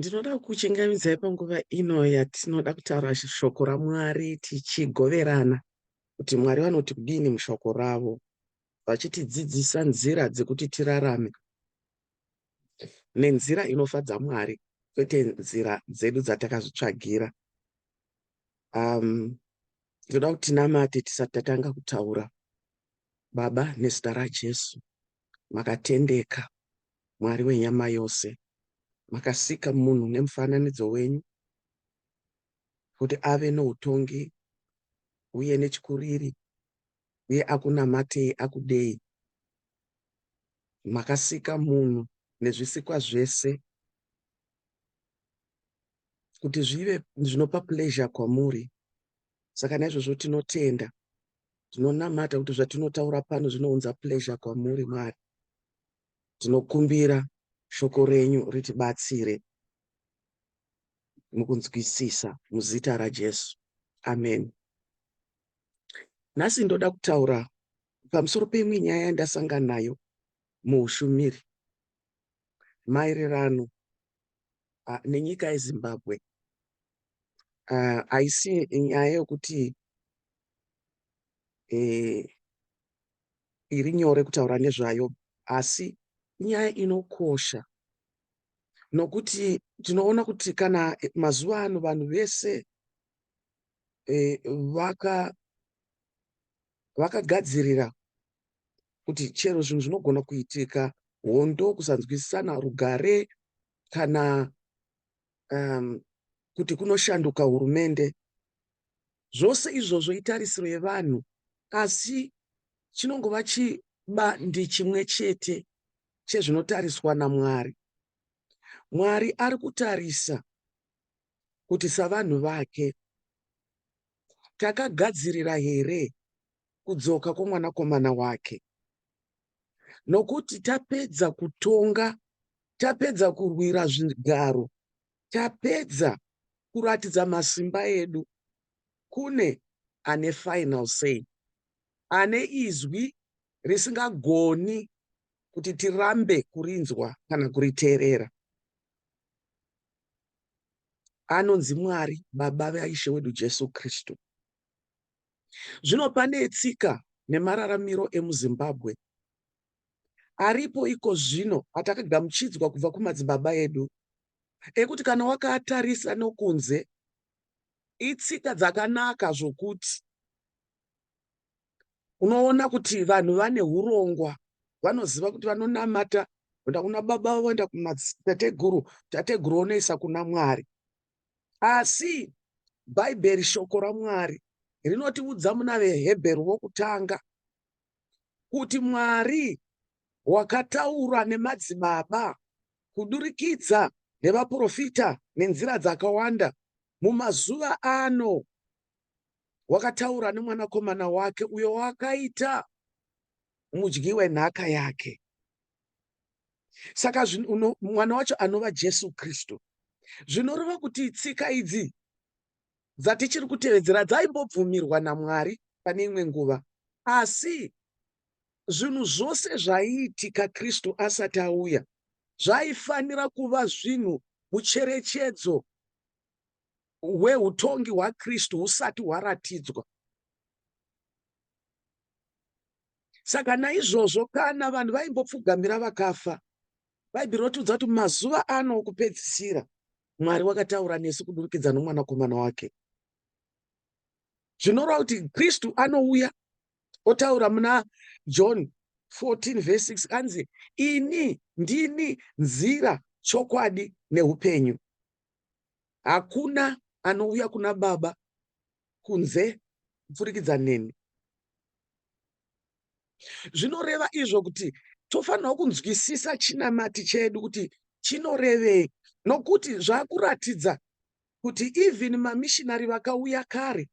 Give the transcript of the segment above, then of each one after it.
Ndinoda kukuchingamidzai panguva ino yatinoda kutaura shoko raMwari tichigoverana kuti Mwari vanoti kudini mushoko ravo vachitidzidzisa nzira dzekuti tirarame nenzira inofadza Mwari kwete nzira dzedu dzatakazvitsvagira. Ndinoda kuti tinamate tisati tatanga kutaura. Baba, nezita raJesu, makatendeka Mwari wenyama yose. Makasika munhu nemufananidzo wenyu kuti ave noutongi uye nechikuriri uye akunamatei akudei. Makasika munhu nezvisikwa zvese kuti zvive zvinopa pleasure kwamuri. Saka naizvozvo tinotenda, tinonamata kuti zvatinotaura pano zvinounza pleasure kwamuri Mwari. Tinokumbira shoko renyu ritibatsire mukunzwisisa muzita raJesu. Amen. Nhasi ndoda kutaura pamusoro peimwe nyaya yandasangana nayo muushumiri maererano nenyika yeZimbabwe. Haisi nyaya yokuti iri nyore kutaura nezvayo asi inyaya inokosha nokuti tinoona kuti kana mazuva ano vanhu vese vakagadzirira kuti chero zvinhu zvinogona kuitika, hondo, kusanzwisisana, rugare kana kuti kunoshanduka hurumende, zvose izvozvo itarisiro yevanhu, asi chinongova chibandi chimwe chete chezvinotariswa naMwari. Mwari ari kutarisa kuti savanhu vake takagadzirira here kudzoka kwomwanakomana wake, nokuti tapedza kutonga, tapedza kurwira zvigaro, tapedza kuratidza masimba edu kune ane final say, ane izwi risingagoni kuti tirambe kurinzwa kana kuriteerera. Anonzi Mwari, Baba vaIshe wedu Jesu Kristu. Zvino pane tsika nemararamiro emuZimbabwe aripo iko zvino atakagamuchidzwa kubva kumadzibaba edu ekuti kana wakaatarisa nokunze itsika dzakanaka zvokuti unoona kuti vanhu vane hurongwa, vanoziva kuti vanonamata, voenda kuna baba voenda kumadzitateguru, tateguru vonoisa kuna Mwari. Asi Bhaibheri, shoko raMwari, rinotiudza muna veHebheru vokutanga kuti Mwari wakataura nemadzibaba kudurikidza nevaprofita nenzira dzakawanda mumazuva ano wakataura nemwanakomana wake uyo waakaita mudyi wenhaka yake. Saka mwana wacho anova Jesu Kristu. Zvinoreva kuti tsika idzi dzatichiri kutevedzera dzaimbobvumirwa naMwari pane imwe nguva, asi zvinhu zvose zvaiitika Kristu asati auya zvaifanira kuva zvinhu mucherechedzo hweutongi hwaKristu husati hwaratidzwa. Saka naizvozvo kana vanhu vaimbopfugamira vakafa, Bhaibheri rinotiudza kuti mumazuva ano okupedzisira, Mwari wakataura nesu kudurikidza noMwanakomana wake. Zvinoreva kuti Kristu anouya otaura muna John 14 verse 6 anzi, ini ndini nzira, chokwadi neupenyu. Hakuna anouya kuna Baba kunze kupfurikidza neni. Zvinoreva izvo kuti tofanirwa kunzwisisa chinamati chedu kuti chinorevei, nokuti zvakuratidza kuti even mamishinari vakauya kare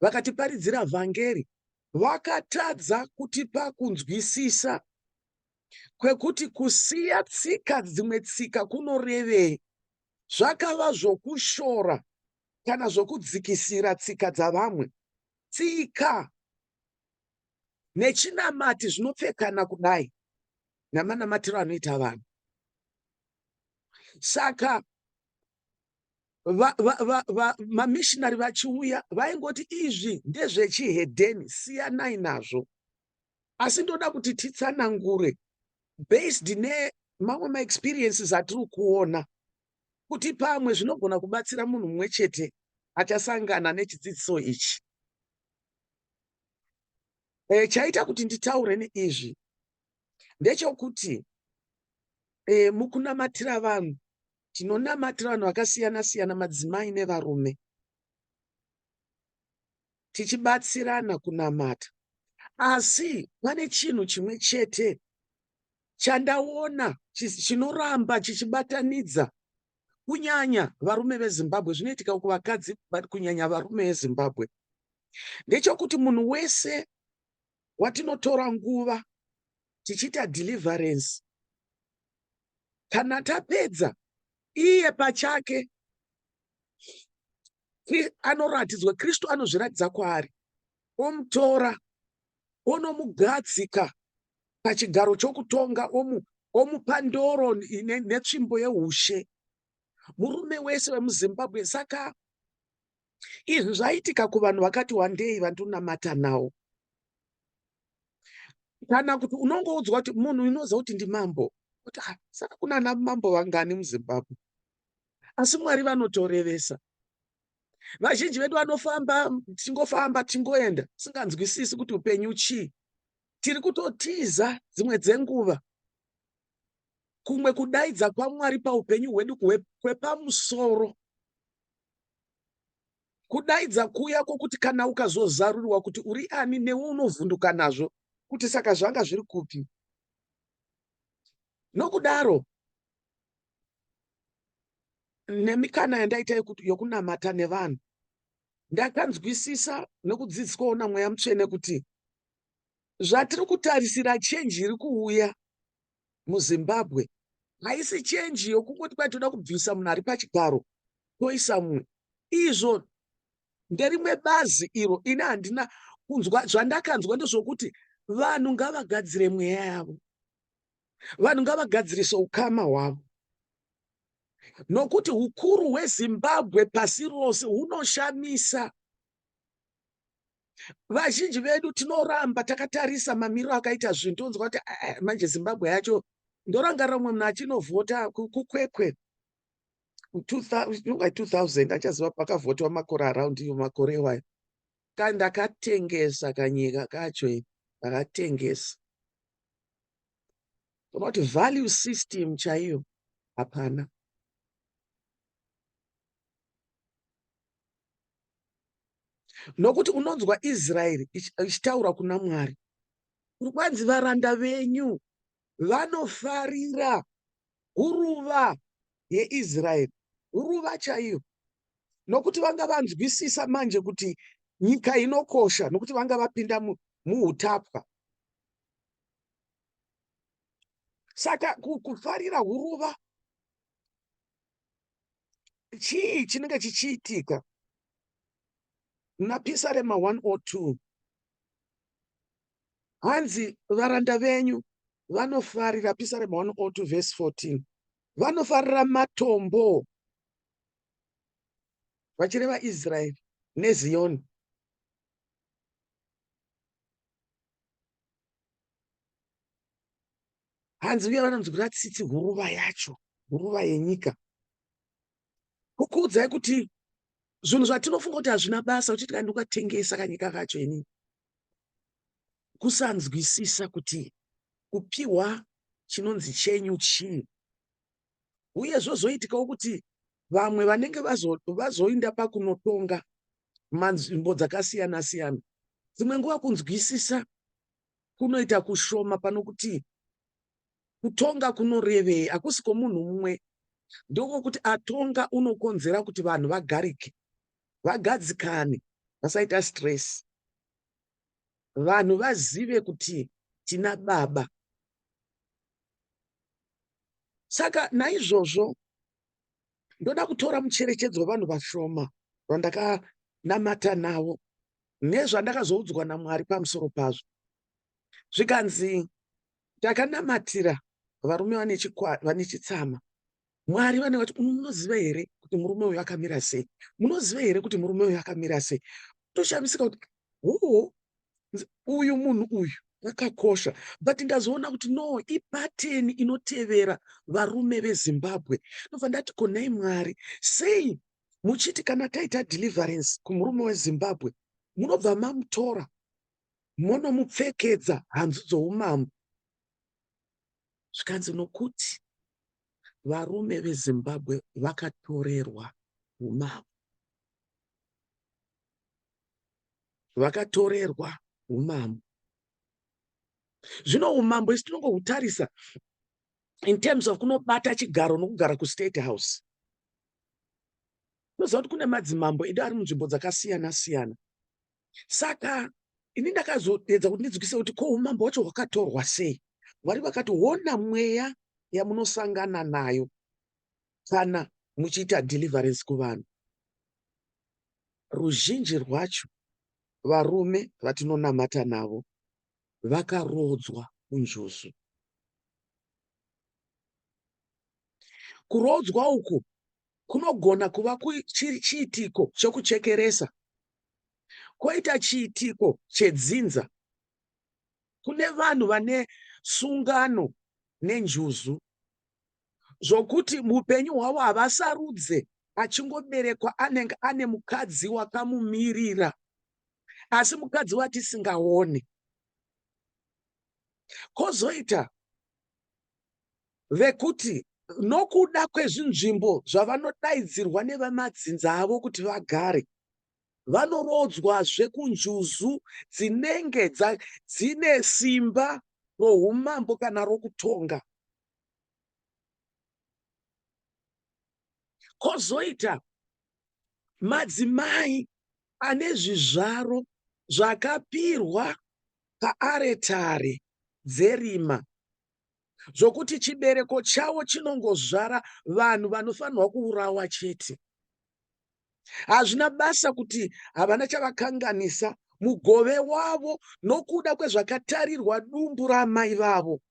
vakatiparidzira vhangeri vakatadza kutipa kunzwisisa kwekuti kusiya tsika dzimwe tsika kunorevei. Zvakava zvokushora kana zvokudzikisira tsika dzavamwe. Tsika nechinamati zvinopfekana kudai namanamatiro anoita vanhu. Saka Mamishinari vachiuya vaingoti izvi ndezvechihedheni, siyanai nazvo. Asi ndoda kuti titsanangure based nemamwe maexperiences atiri kuona kuti pamwe zvinogona kubatsira munhu mumwe chete achasangana nechidzidziso ichi. Chaita kuti nditaure neizvi ndechokuti mukunamatira vanhu, tinonamatira vanhu vakasiyana siyana, madzimai nevarume, tichibatsirana kunamata. Asi pane chinhu chimwe chete chandaona chinoramba chichibatanidza kunyanya varume veZimbabwe, zvinoitika kuvakadzi but kunyanya varume veZimbabwe, ndechokuti munhu wese watinotora nguva tichiita deliverance, kana tapedza, iye pachake anoratidzwa, Kristu anozviratidza kwaari, omutora onomugadzika pachigaro chokutonga, omupa ndoro netsvimbo yeushe, murume wese wemuZimbabwe. Saka izvi zvaitika kuvanhu vakati wandei vandinamata nawo. Kana kuti unongoudzwa kuti munhu unoziva kuti ndimambo, kuti ah, saka kuna ana mambo vangani muZimbabwe? Asi Mwari vanotorevesa. Vazhinji vedu vanofamba, tingofamba tingoenda, tisinganzwisisi kuti upenyu chii. Tiri kutotiza dzimwe dzenguva kumwe kudaidza kwaMwari paupenyu hwedu kwepamusoro, kudaidza kuya kwokuti kana ukazozarurirwa kuti uri ani, newe unovhunduka nazvo kuti saka zvanga zviri kupi. Nokudaro nemikana yandaita yokunamata nevanhu, ndakanzwisisa nekudzidziswawo naMweya Mutsvene kuti zvatiri kutarisira, chenji iri kuuya muZimbabwe, haisi chenji yokungoti kwai toda kubvisa munhu ari pachigaro toisa mumwe. Izvo nderimwe bazi iro ini handina kunzwa. Zvandakanzwa ndezvokuti vanhu ngavagadzire mweya yavo, vanhu ngavagadzirise ukama hwavo, nokuti ukuru hweZimbabwe pasi rose hunoshamisa. Vazhinji vedu tinoramba takatarisa mamiriro akaita zvinhu, tonzwa kuti ah, ah, manje Zimbabwe yacho. Ndorangarira mumwe munhu achinovhota kuKwekwe 2000, achaziva pakavhotwa makore around iyo makore iwayo. Ndakatengesa kanyika kacho, ndakatengesa. Kuti value system chaiyo hapana. Nokuti unonzwa Israeri ichitaura kuna Mwari kuri kwanzi, varanda venyu vanofarira huruva yeIsraeri, huruva chaiyo, nokuti vanga vanzwisisa manje kuti nyika inokosha, nokuti vanga vapinda muutapwa. Saka kufarira huruva chii chinenge chichiitika? Muna Pisarema 102 hanzi, varanda venyu vanofarira, Pisarema 102 vhesi 14, vanofarira matombo, vachireva Israeri neZiyoni. Hanzi uye vanonzwira tsitsi huruva yacho, huruva yenyika. Kukuudzai kuti zvinhu zvatinofunga kuti hazvina basa, uchiti kandi ukatengesa kanyika kacho inini, kusanzwisisa kuti kupiwa chinonzi chenyu chii. Uye zvozoitikawo kuti vamwe vanenge vazoinda pakunotonga manzvimbo dzakasiyana siyana, dzimwe nguva kunzwisisa kunoita kushoma pano kuti kutonga kunorevei. Hakusi kwomunhu mumwe, ndokwokuti atonga unokonzera kuti vanhu vagarike, vagadzikane, vasaita stress, vanhu vazive kuti tina baba. Saka naizvozvo ndoda kutora mucherechedzo wevanhu vashoma vandakanamata navo nezvandakazoudzwa naMwari pamusoro pazvo. Zvikanzi ndakanamatira varume vane chitsama. Mwari vane vati, unoziva here kuti murume uyu akamira sei? Munoziva here kuti murume uyu akamira sei? Toshamisika kuti hoo, uyu munhu uyu akakosha. But ndazoona kuti no, ipateni inotevera varume veZimbabwe. Ndobva ndati, ko nhai Mwari, sei muchiti kana taita deliverance kumurume weZimbabwe munobva mamutora monomupfekedza hanzu dzoumambo? Zvikanzi nokuti varume veZimbabwe vakatorerwa umambo. Vakatorerwa umambo. Zvino umambo isi tinongohutarisa in terms of kunobata chigaro nokugara kuState House. Tinoziva kuti kune madzimambo edu ari munzvimbo dzakasiyana siyana. Saka ini ndakazoedza kuti ndinzwise kuti ko umambo hwacho hwakatorwa sei. Mwari vakati, hona mweya yamunosangana nayo kana muchiita deliverance kuvanhu. Ruzhinji rwacho varume vatinonamata navo vakaroodzwa kunjuzu. Kuroodzwa uku kunogona kuva chiri chiitiko chokuchekeresa, koita chiitiko chedzinza. Kune vanhu vane sungano nenjuzu zvokuti muupenyu hwavo havasarudze, achingoberekwa anenge ane mukadzi wakamumirira, asi mukadzi watisingaone. Kozoita vekuti nokuda kwezvinzvimbo zvavanodaidzirwa nevemadzinza avo kuti vagare, vanoroodzwazve kunjuzu dzinenge dzine simba roumambo kana rokutonga. Kozoita madzimai ane zvizvaro zvakapirwa paaretari dzerima zvokuti chibereko chavo chinongozvara vanhu vanofanirwa kuurawa chete. Hazvina basa kuti havana chavakanganisa, mugove wavo nokuda kwezvakatarirwa dumbu raamai vavo.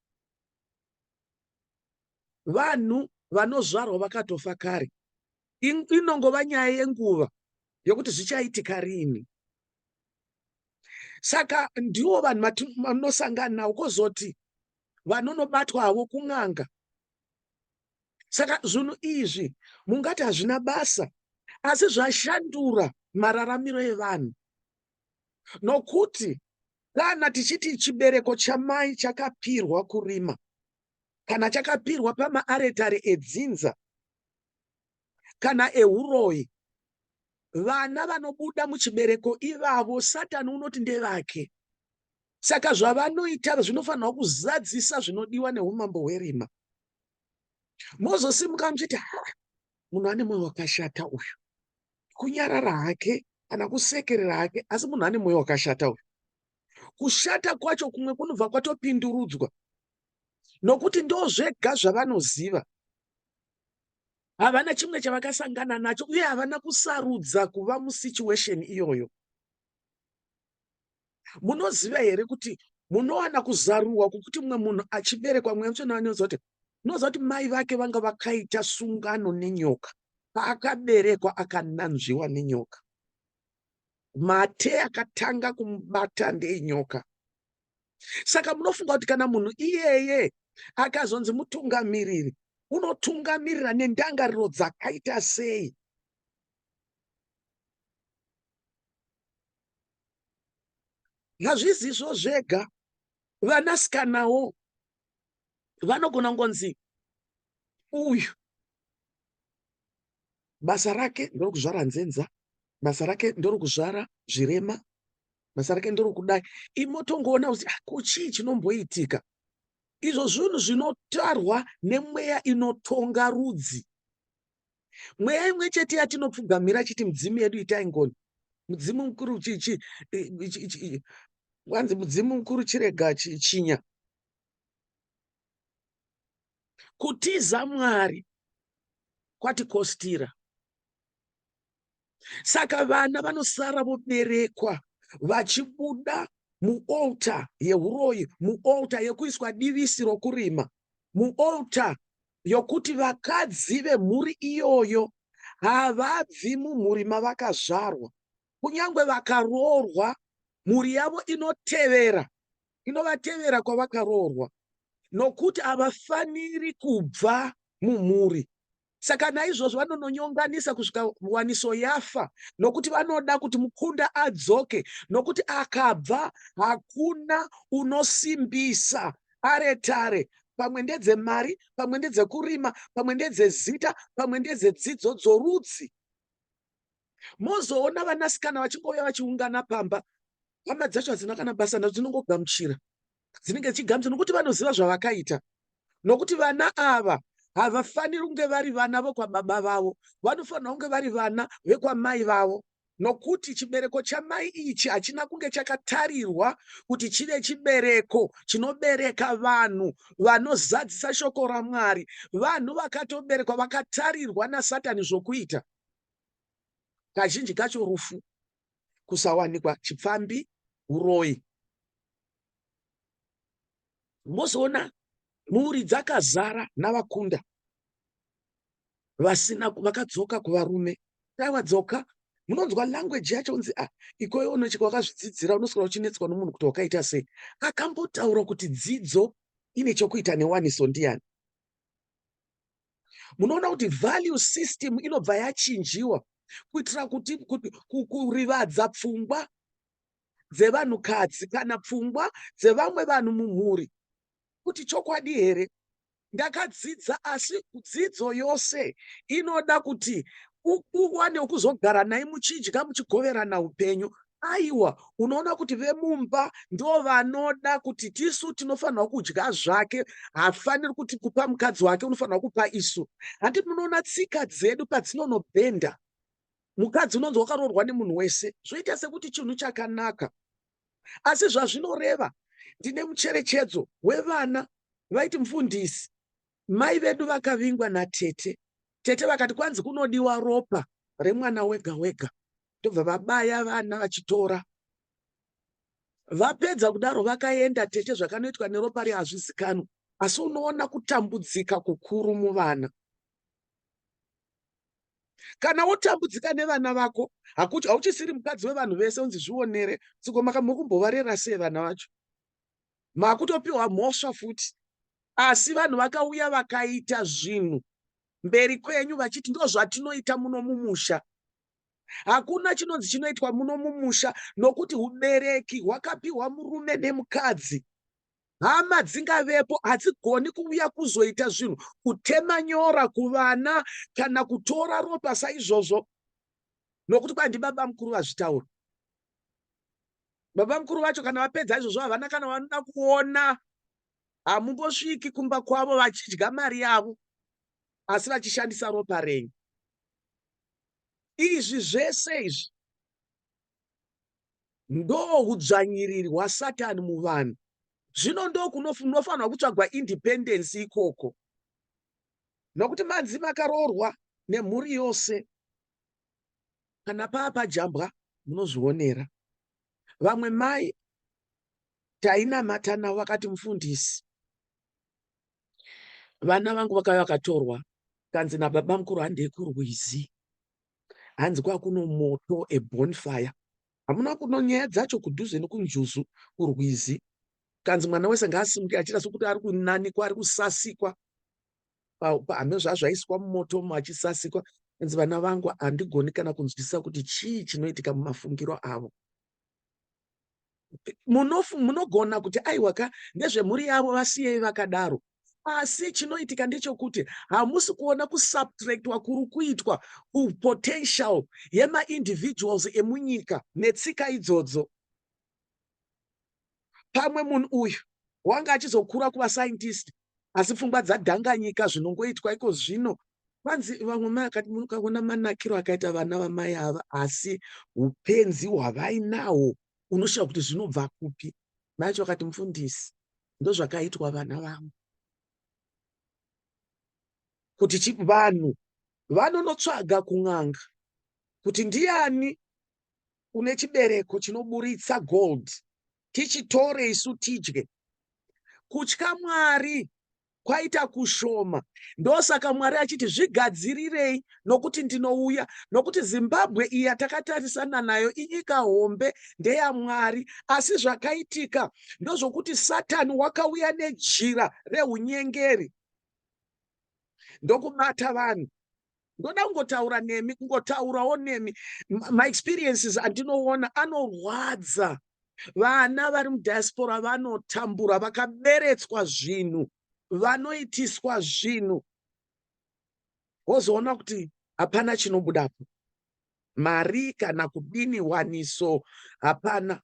Vanhu vanozvarwa vakatofa kare. Inongova nyaya yenguva yokuti zvichaitika rini. Saka ndiwo vanhu vanosangana navo, kozoti vanonobatwa havo kun'anga. Saka zvinhu izvi mungati hazvina basa, asi zvashandura mararamiro evanhu. Nokuti kana tichiti chibereko chamai chakapirwa kurima, kana chakapirwa pamaaretare edzinza kana ehuroyi, vana vanobuda muchibereko ivavo Satani unoti ndevake. Saka zvavanoita zvinofanirwa kuzadzisa zvinodiwa neumambo hwerima. Mozosimuka muchiti, ha, munhu ane mwoyo wakashata uyu. Kunyarara hake kana kusekerera hake, asi munhu ane mwoyo wakashata uyu. Kushata kwacho kumwe kunobva kwatopindurudzwa nokuti ndozvega zvavanoziva. Havana chimwe chavakasangana nacho uye havana kusarudza kuva musituation iyoyo. Munoziva here kuti munowana kuzarurwa kwokuti mumwe munhu achiberekwa, Mweya Mutsvene vanoziva kuti, munoziva kuti mai vake vanga vakaita sungano nenyoka. Paakaberekwa akananzviwa nenyoka. Mate akatanga kumubata ndeenyoka. Saka munofunga kuti kana munhu iyeye akazonzi mutungamiriri, unotungamirira nendangariro dzakaita sei? Hazvizizvo zvega, vanasikanawo vanogona kungonzi uyu basa rake ndorokuzvara nzenza, basa rake ndorokuzvara zvirema, basa rake ndorokudai. Imotongoona kuti ah, ko chii chinomboitika? Izvo zvinhu zvinotarwa nemweya inotonga rudzi. Mweya imwe chete yatinopfugamira chiti mudzimu yedu itai ngoni. Mudzimu mukuru chi wanzi mudzimu mukuru chirega chinya. Kutiza Mwari kwatikostira. Saka vana vanosara voberekwa vachibuda mualtar yehuroyi, mualtar yekuiswa divisi rokurima, mualtar yokuti vakadzi vemhuri iyoyo Havabvi mumhuri mavakazvarwa. Kunyange vakaroorwa, mhuri yavo inotevera, inovatevera kwavakaroorwa, nokuti havafaniri kubva mumhuri. Saka naizvozvo vanononyonganisa kusvika waniso yafa, nokuti vanoda kuti mukunda adzoke, nokuti akabva hakuna unosimbisa aretare. Pamwe ndedzemari, pamwe ndedzekurima, pamwe ndedzezita, pamwe ndedzedzidzo dzorudzi. Mozoona vanasikana vachingouya vachiungana pamba, hama dzacho hadzina kana basa nadzo, dzinongogamuchira. Dzinenge dzichigamuchira nokuti vanoziva zvavakaita. Nokuti vana ava havafaniri kunge vari vana vokwababa vavo, vanofanira kunge vari vana vekwamai vavo. Nokuti chibereko chamai ichi hachina kunge chakatarirwa kuti chive chibereko chinobereka vanhu vanozadzisa shoko raMwari. Vanhu vakatoberekwa vakatarirwa naSatani zvokuita. Kazhinji kacho rufu, kusawanikwa, chipfambi, uroyi. Mozoona mhuri dzakazara navakunda vasina vakadzoka kuvarume. Dai wadzoka, munonzwa language yacho unzi ah, ikoyo unochika wakazvidzidzira, unoswera uchinetswa nomunhu kuti wakaita sei. Akambotaura kuti dzidzo ine chokuita newaniso ndiyani? Munoona kuti value system inobva yachinjiwa kuitira kuti kurivadza pfungwa dzevanhukadzi kana pfungwa dzevamwe vanhu mumhuri, kuti chokwadi here ndakadzidza, asi dzidzo yose inoda kuti uwane wekuzogara naye muchidya muchigoverana upenyu. Aiwa, unoona kuti vemumba ndo vanoda kuti tisu tinofanirwa kudya zvake, haafaniri kuti kupa mukadzi wake, unofanirwa kupa isu. Handiti munoona tsika dzedu padzinonobhenda, mukadzi unonzi wakaroorwa nemunhu wese, zvoita sekuti chinhu chakanaka, asi zvazvinoreva, ndine mucherechedzo wevana vaiti, mufundisi, mai vedu vakavingwa natete. Tete vakati kwanzi kunodiwa ropa remwana wega wega, ndobva vabaya vana vachitora. Vapedza kudaro vakaenda tete, zvakanoitwa neropa riya hazvizikanwi, asi unoona kutambudzika kukuru muvana. Kana wotambudzika nevana vako, hauchisiri mukadzi wevanhu vese, unzi zvionere tsiko muri sei vana vacho, makutopiwa mhosva futi. Asi vanhu vakauya vakaita zvinhu mberi kwenyu vachiti ndo zvatinoita muno mumusha. Hakuna chinonzi chinoitwa muno mumusha, nokuti ubereki hwakapiwa murume nemukadzi. Hama dzingavepo hadzigoni kuuya kuzoita zvinhu, kutema nyora kuvana kana kutora ropa saizvozvo, nokuti kwai ndibaba mukuru vazvitaura. Baba mukuru vacho kana vapedza izvozvo havana kana vanoda kuona, hamumbosviki kumba kwavo vachidya mari yavo, asi vachishandisa ropa renyu. Izvi zvese izvi ndo udzvanyiriri hwaSatani muvanhu. Zvino ndo kunofanirwa kutsvagwa independence ikoko, nokuti manzi makaroorwa nemhuri yose. Kana paa pajambwa munozvionera. Vamwe mai tainamata navo vakati, mufundisi, vana vangu vakauya vakatorwa, kanzi nababa mukuru handei kurwizi, hanzi kwakuno moto, ebonfire. Hamuna kuno nyaya dzacho kudhuze nokunjuzu kurwizi. Kanzi mwana wese ngaasimuke achiita sokuti ari kunanikwa, ari kusasikwa, hameno zvazvaiswa mumoto umo achisasikwa. Kanzi vana vangu handigoni kana kunzwisisa kuti chii chinoitika mumafungiro avo. Munogona kuti aiwa ka, ndezvemhuri yavo, vasiyei vakadaro. Asi chinoitika ndechekuti hamusi kuona kusubtractwa kuri kuitwa kupotential yemaindividuals emunyika netsika idzodzo. Pamwe munhu uyu wanga achizokura kuva scientist, asi pfungwa dzadhanganyika zvinongoitwa iko zvino. Kwanzi vamwe mai akati, mukaona manakiro akaita vana vamai ava, asi upenzi hwavainahwo unoshayiwa kuti zvinobva kupi. Mai acho akati, mufundisi, ndozvakaitwa vana vangu. Kuti vanhu vanonotsvaga kun'anga kuti ndiani une chibereko chinoburitsa gold, tichitore isu tidye. Kutya Mwari. Kwaita kushoma. Ndosaka Mwari achiti zvigadzirirei nokuti ndinouya. Nokuti Zimbabwe iyi yatakatarisana nayo inyika hombe, ndeyaMwari. Asi zvakaitika ndozvokuti Satani wakauya nejira reunyengeri ndokubata vanhu. Ndoda kungotaura nemi, kungotaurawo nemi. Maexperiences andinoona anorwadza. Vana vari mudiaspora vanotambura, vakaberetswa zvinhu, vanoitiswa zvinhu, wozoona kuti hapana chinobudapo, mari kana kudini, waniso hapana.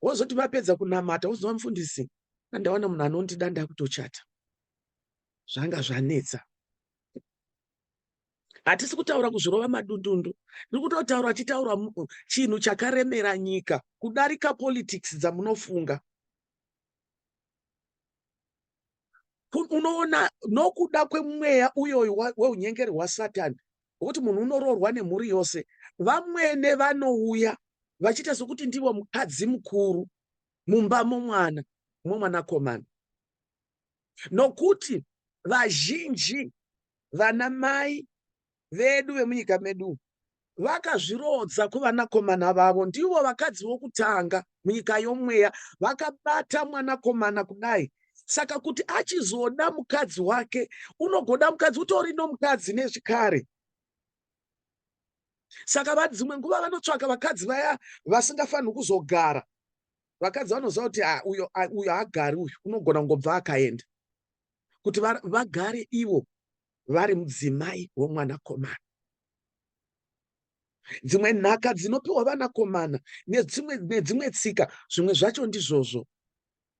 Wozoti vapedza kunamata wozova mufundisi, andawana munhu anondida, ndakutochata, zvanga zvanetsa. Hatisi kutaura kuzvirova madundundu, ndiri kutotaura chitaura chinhu chakaremera nyika kudarika politics dzamunofunga. Unoona nokuda kwemweya uyoyu weunyengeri hwaSatani, wekuti munhu unoroorwa nemhuri yose, vamwene vanouya vachiita sokuti ndivo mukadzi mukuru mumba momwana momwanakomana, nokuti vazhinji vana mai vedu vemunyika medu vakazviroodza kuvanakomana vavo. Ndivo vakadzi vokutanga munyika yomweya vakabata mwanakomana kudai. Saka kuti achizoda mukadzi wake, unogoda mukadzi utori nomukadzi nezvikare. Saka vadzimwe nguva vanotsvaka vakadzi vaya vasingafaniri kuzogara. Vakadzi vanoziva kuti ah, uyo ah, uyo haagari uyu, unogona kungobva akaenda, kuti vagare ivo vari mudzimai womwanakomana. Dzimwe nhaka dzinopiwa vanakomana nedzimwe tsika, zvimwe zvacho ndizvozvo.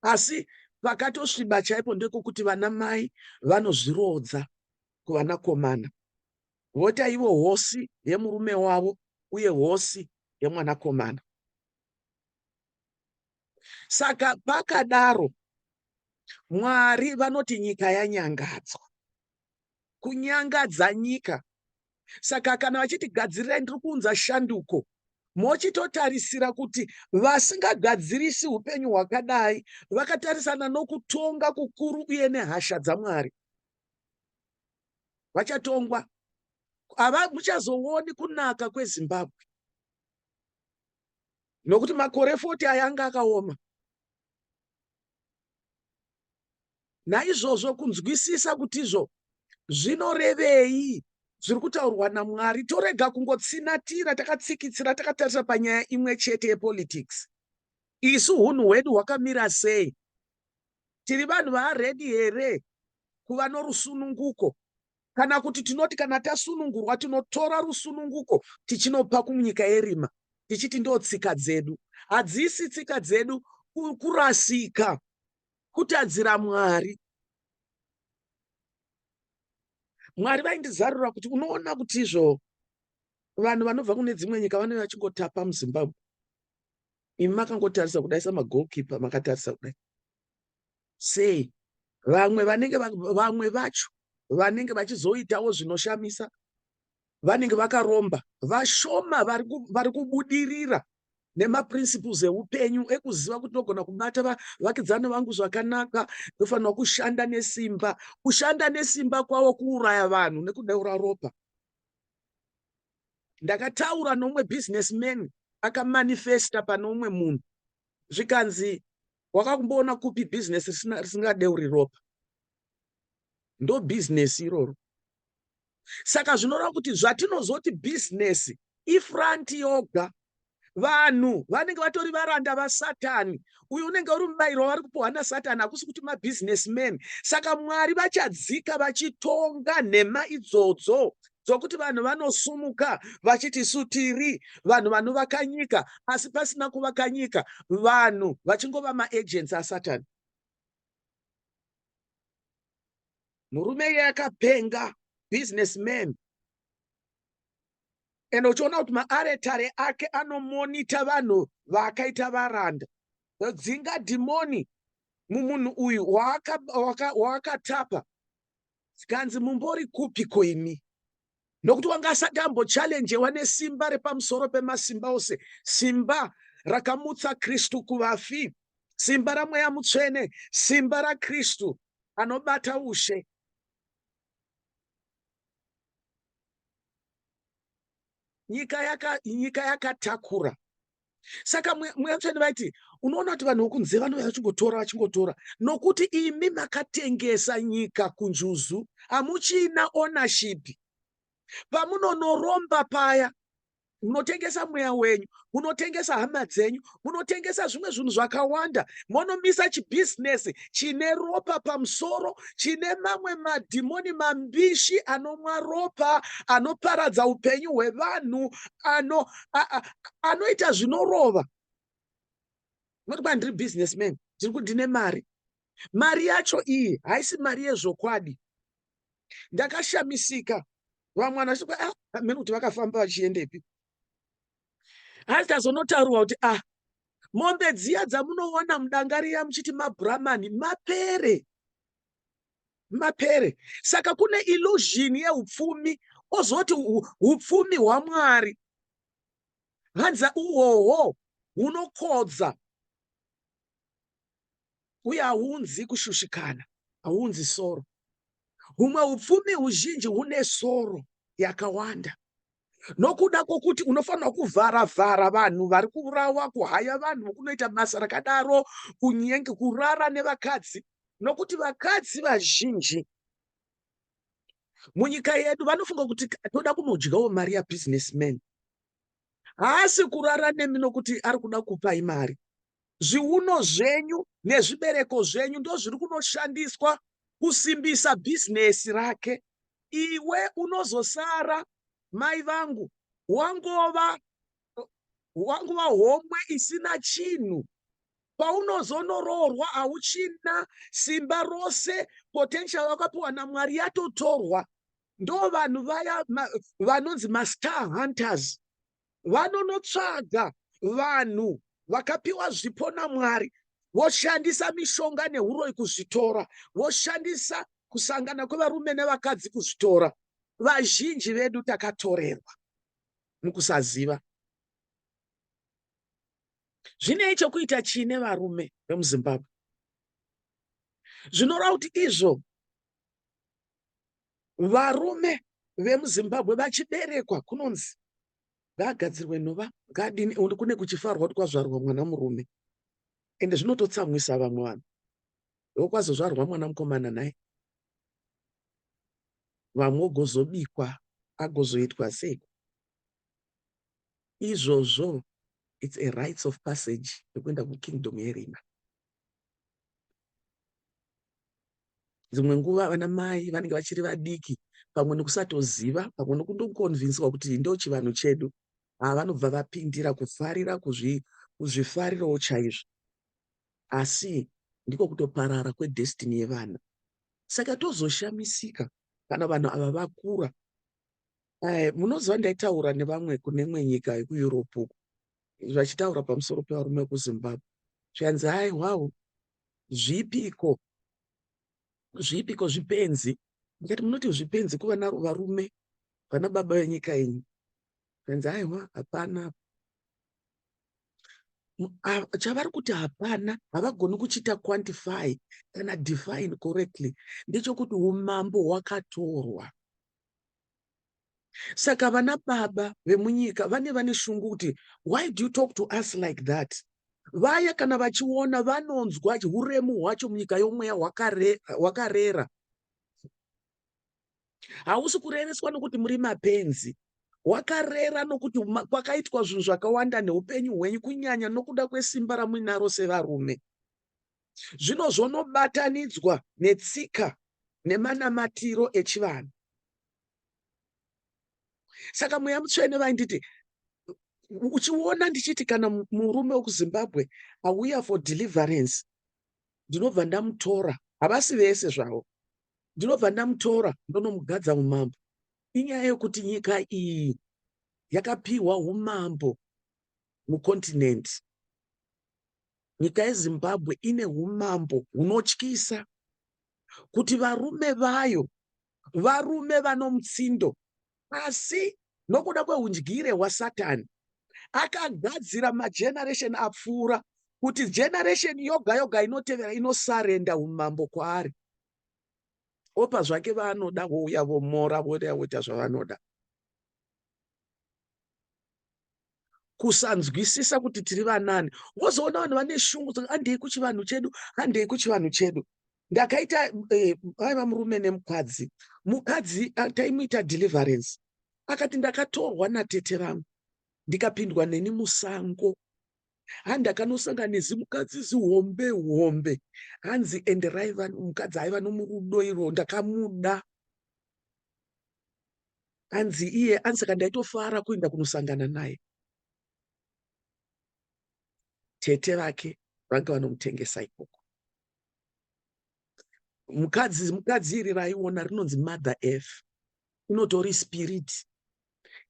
Asi pakatosviba chaipo ndekokuti vana mai vanozviroodza kuvanakomana, voita ivo hosi yemurume wavo uye hosi yemwanakomana. Saka pakadaro Mwari vanoti nyika yanyangadzwa. Kunyangadza nyika. Saka kana vachiti gadzirirai, ndiri kuunza shanduko, mochitotarisira kuti vasingagadzirisi upenyu hwakadai vakatarisana nokutonga kukuru uye nehasha dzaMwari. Vachatongwa. Ava muchazooni kunaka kweZimbabwe. Nokuti makore 40 aya anga akaoma. Naizvozvo kunzwisisa kuti izvo zvinorevei zviri kutaurwa naMwari, torega kungotsinatira takatsikitsira takatarisa panyaya imwe chete yepolitics. Isu hunhu hwedu hwakamira sei? Tiri vanhu vaaredi here kuva norusununguko? Kana kuti tinoti kana tasunungurwa tinotora rusununguko tichinopa kunyika yerima tichiti ndo tsika dzedu. Hadzisi tsika dzedu, kurasika, kutadzira Mwari. Mwari vaindizarura kuti unoona kuti izvo vanhu vanobva kune dzimwe nyika vanenge vachingotapa muZimbabwe. Imi makangotarisa kudai samagoalkeeper, makatarisa kudai. Sei? Vamwe vanenge vamwe vacho vanenge vachizoitawo zvinoshamisa vanenge vakaromba. Vashoma vari kubudirira nemaprinciples eupenyu ekuziva kuti ndogona kubata vakidzani vangu zvakanaka, ndofanirwa kushanda nesimba. Kushanda nesimba kwavo kuuraya vanhu nekudeura ropa. Ndakataura nomumwe businessman akamanifesta pane umwe munhu, zvikanzi wakakumboona kupi business risingadeuri ropa? Ndo business iroro. Saka zvinoreva kuti zvatinozoti business ifront yoga, vanhu vanenge vatori varanda vaSatani. Uyu unenge uri mubayiro wavari kupiwa naSatani, hakusi kuti mabusinessman. Saka Mwari vachadzika vachitonga nhema idzodzo dzokuti vanhu vanosumuka vachiti isu tiri vanhu vanovaka nyika, asi pasina kuvaka nyika, vanhu vachingova maagents aSatani. Murume iye akapenga, businessman, and uchiona kuti maaretare ake anomonita vanhu vaakaita varanda. Dzinga dhimoni mumunhu uyu waakatapa. Zvikanzi mumbori kupi ko imi? Nokuti wanga asati ambochallengewa nesimba repamusoro pemasimba ose, simba rakamutsa Kristu kuvafi, Simba raMweya Mutsvene, simba raKristu anobata ushe. Nyika yaka nyika yakatakura. Saka Mweya Mutsvene vaiti unoona kuti vanhu vokunze vanouya vachingotora vachingotora nokuti imi makatengesa nyika kunjuzu hamuchina ownership. Pamunonoromba paya munotengesa mweya wenyu, munotengesa hama dzenyu, munotengesa zvimwe zvinhu zvakawanda, monomisa chibhizinesi chine ropa pamusoro, chine mamwe madhimoni mambishi anomwa ropa, anoparadza upenyu hwevanhu, ano, anoita zvinorova. Unoti kwai ndiri businessman, ndiri kuti ndine mari. Mari yacho iyi haisi mari yezvokwadi. Ndakashamisika vamwe vanhu vachiti ah, hameno kuti vakafamba vachiendepi. Hanzi tazonotaurwa kuti ah, mombe dziya dzamunoona mudanga riya muchiti mabhuramani mapere mapere. Saka kune illusion yeupfumi, ozoti upfumi hwaMwari. Hanzi uhoho hunokodza uye hauunzi kushushikana, hauunzi soro. Humwe upfumi huzhinji hune soro yakawanda nokuda kwokuti unofanirwa kuvhara vhara vanhu vari kuurawa, kuhaya vanhu vokunoita basa rakadaro, kunyenge, kurara nevakadzi, nokuti vakadzi vazhinji munyika yedu vanofunga kuti toda kunodyawo mari yabusinessman. Haasi kurara nemi nokuti ari kuda kupai mari. Zviuno zvenyu nezvibereko zvenyu ndozviri kunoshandiswa kusimbisa bhizinesi rake. Iwe unozosara, mai vangu, wangova wangova homwe isina chinhu. Paunozonoroorwa hauchina simba rose, potential yawakapiwa naMwari yatotorwa. Ndo vanhu vaya vanonzi mastar hunters. Vanonotsvaga vanhu vakapiwa zvipo naMwari voshandisa mishonga nehuroyi kuzvitora, voshandisa kusangana kwevarume nevakadzi kuzvitora. Vazhinji vedu takatorerwa mukusaziva. Zvinei chokuita chii nevarume vemuZimbabwe? Zvinoreva kuti izvo Varume vemuZimbabwe vachiberekwa kunonzi ngaagadzirwe nhova ngaadini and kune kuchifarwa kuti kwazvarwa mwana murume ende zvinototsamwisa vamwe vanhu ndokwazozvarwa mwana mukomana nhai vamwe ogozobikwa agozoitwa sei izvozvo it's a rites of passage yekuenda kukingdom yerima. Dzimwe nguva vana mai vanenge vachiri vadiki pamwe nekusatoziva pamwe nekundokonvinswa kuti ndochivanhu chedu haa vanobva vapindira kufarira kuzvifarirawo chaizvo asi ndiko kutoparara kwedestiny yevana. Saka tozoshamisika kana vanhu ava vakura. Munoziva ndaitaura nevamwe kune imwe nyika yekuEurope uko vachitaura pamusoro pevarume vekuZimbabwe zvikanzi haihwawo zvipiko zvipiko zvipenzi ndikati munoti zvipenzi kuva naro varume vana baba venyika yenyu zvikanzi haiwa hapana chavari kuti hapana havagoni kuchiita quantify kana define correctly ndechekuti umambo hwakatorwa. Saka vana baba vemunyika vane vane shungu kuti why do you talk to us like that? Vaya kana vachiona vanonzwa uremu hwacho munyika yomweya hwakarera. Hausi kurereswa nokuti muri mapenzi. Hwakarera nokuti kwakaitwa zvinhu zvakawanda neupenyu hwenyu kunyanya nokuda kwesimba ramuinaro sevarume. Zvino zvonobatanidzwa netsika nemanamatiro echivanhu. Saka Mweya Mutsvene vainditi, uchiona ndichiti kana murume wekuZimbabwe auya for deliverance, ndinobva ndamutora, havasi vese zvavo, ndinobva ndamutora ndonomugadza umambo. Inyaya yekuti nyika iyi yakapiwa umambo mukontinenti. Nyika yeZimbabwe ine umambo hunotyisa kuti varume vayo varume vanomutsindo, asi nokuda kwehundyire hwaSatani akagadzira mageneration apfuura. Kuti generation yoga yoga inotevera inosarenda umambo kwaari. Opa zvake vaanoda vouya vomora voda voita zvavanoda. Kusanzwisisa kuti tiri vanani. Wozoona vanhu vane shungu handei kuchivanhu chedu, handei kuchivanhu chedu. Ndakaita eh, vaiva murume nemukadzi. Mukadzi ah, taimuita deliverance. Akati ndakatorwa natete vangu ndikapindwa neni musango. Ha ndakanosangana nezimukadzi zihombe hombe. Hanzi ende raiva mukadzi aiva nomurudo iro ndakamuda. Hanzi iye anzi saka ndaitofara kuenda kunosangana naye. Tete vake vanga vanomutengesa ikoko. Mukadzi mukadzi iri raiona rinonzi Mother Earth. Inotori spirit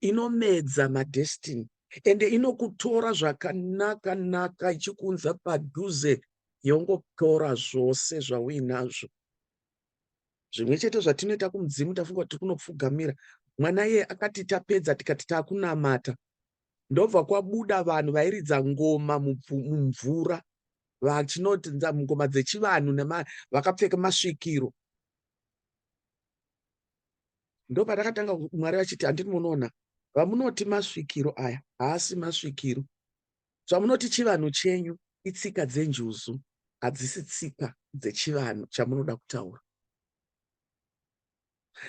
inomedza madestiny ende inokutora zvakanaka naka ichikuunza padhuze yongotora zvose zvauinazvo. Zvimwe chete zvatinoita kumudzimu tafunga kuti kunopfugamira. Mwana iye akati tapedza tikati takunamata. Ndobva kwabuda vanhu vairidza ngoma mumvura vachinoti ngoma dzechivanhu vakapfeka masvikiro. Ndopatakatanga Mwari vachiti handiti munoona vamunoti masvikiro aya haasi masvikiro. Zvamunoti chivanhu chenyu itsika dzenjuzu hadzisi tsika dzechivanhu chamunoda kutaura.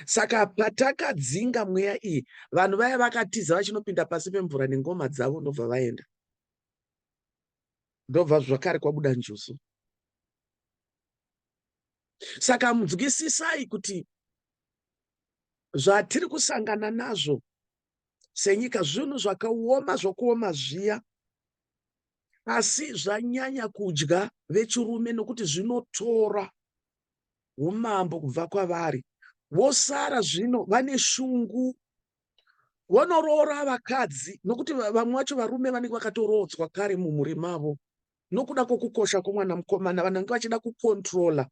Saka patakadzinga mweya iyi vanhu vaya vakatiza vachinopinda pasi pemvura nengoma dzavo ndobva vaenda. Ndobva zvakare kwabuda njuzu. Saka nzwisisai kuti zvatiri kusangana nazvo senyika zvinhu zvakaoma zvokuoma zviya asi zvanyanya kudya vechirume nokuti zvinotora umambo kubva kwavari vosara zvino vane shungu vonoroora vakadzi nokuti vamwe vacho varume vanenge vakatoroodzwa kare mumhuri mavo nokuda kwokukosha kwomwana mukomana vanenge vachida kukontrola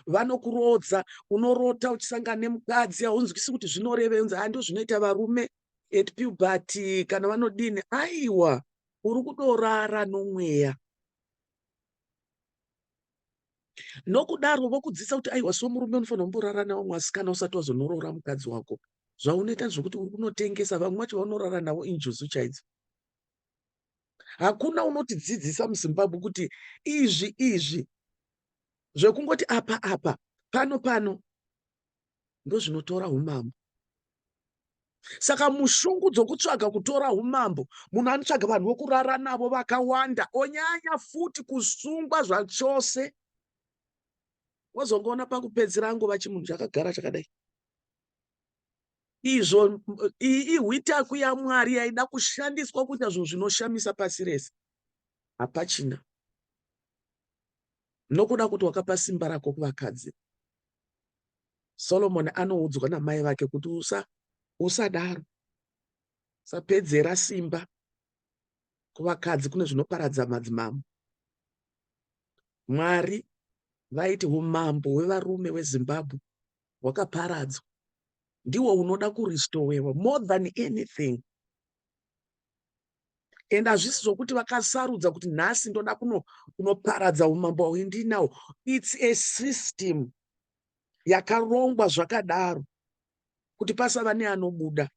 vanokuroodza unorota uchisangana nemukadzi haunzwisi kuti zvinorevei unzi haa ndozvinoita varume at puberty kana vanodini aiwa uri kudorara nomweya nokudaro vokudzidzisa kuti aiwa somurume unofanira kumborara navamwe vasikana usati wazonoroora mukadzi wako zvaunoita zvokuti uri kunotengesa vamwe vacho vaunorara navo injuzu chaidzo Hakuna unotidzidzisa muZimbabwe kuti izvi izvi zvekungoti apa apa pano pano ndozvinotora umambo. Saka mushungu dzokutsvaga kutora umambo, munhu anotsvaga vanhu vokurara navo vakawanda, onyanya futi kusungwa zvachose. Wozongoona pakupedzisira angova chimunhu chakagara chakadai. Izvo iyi ihwitaku yaMwari yaida kushandiswa kuita zvinhu zvinoshamisa pasi rese. Hapachina. Nokuda kuti wakapa simba rako kuvakadzi. Solomoni anoudzwa namai vake kuti usa usadaro. Usapedzera simba kuvakadzi kune zvinoparadza madzimambo. Mwari vaiti umambo hwevarume hweZimbabwe hwakaparadzwa ndihwo hunoda kuristowewa more than anything and hazvisi zvokuti vakasarudza kuti nhasi ndoda kunoparadza umambo hwendinawo its a system yakarongwa zvakadaro kuti pasava neanobuda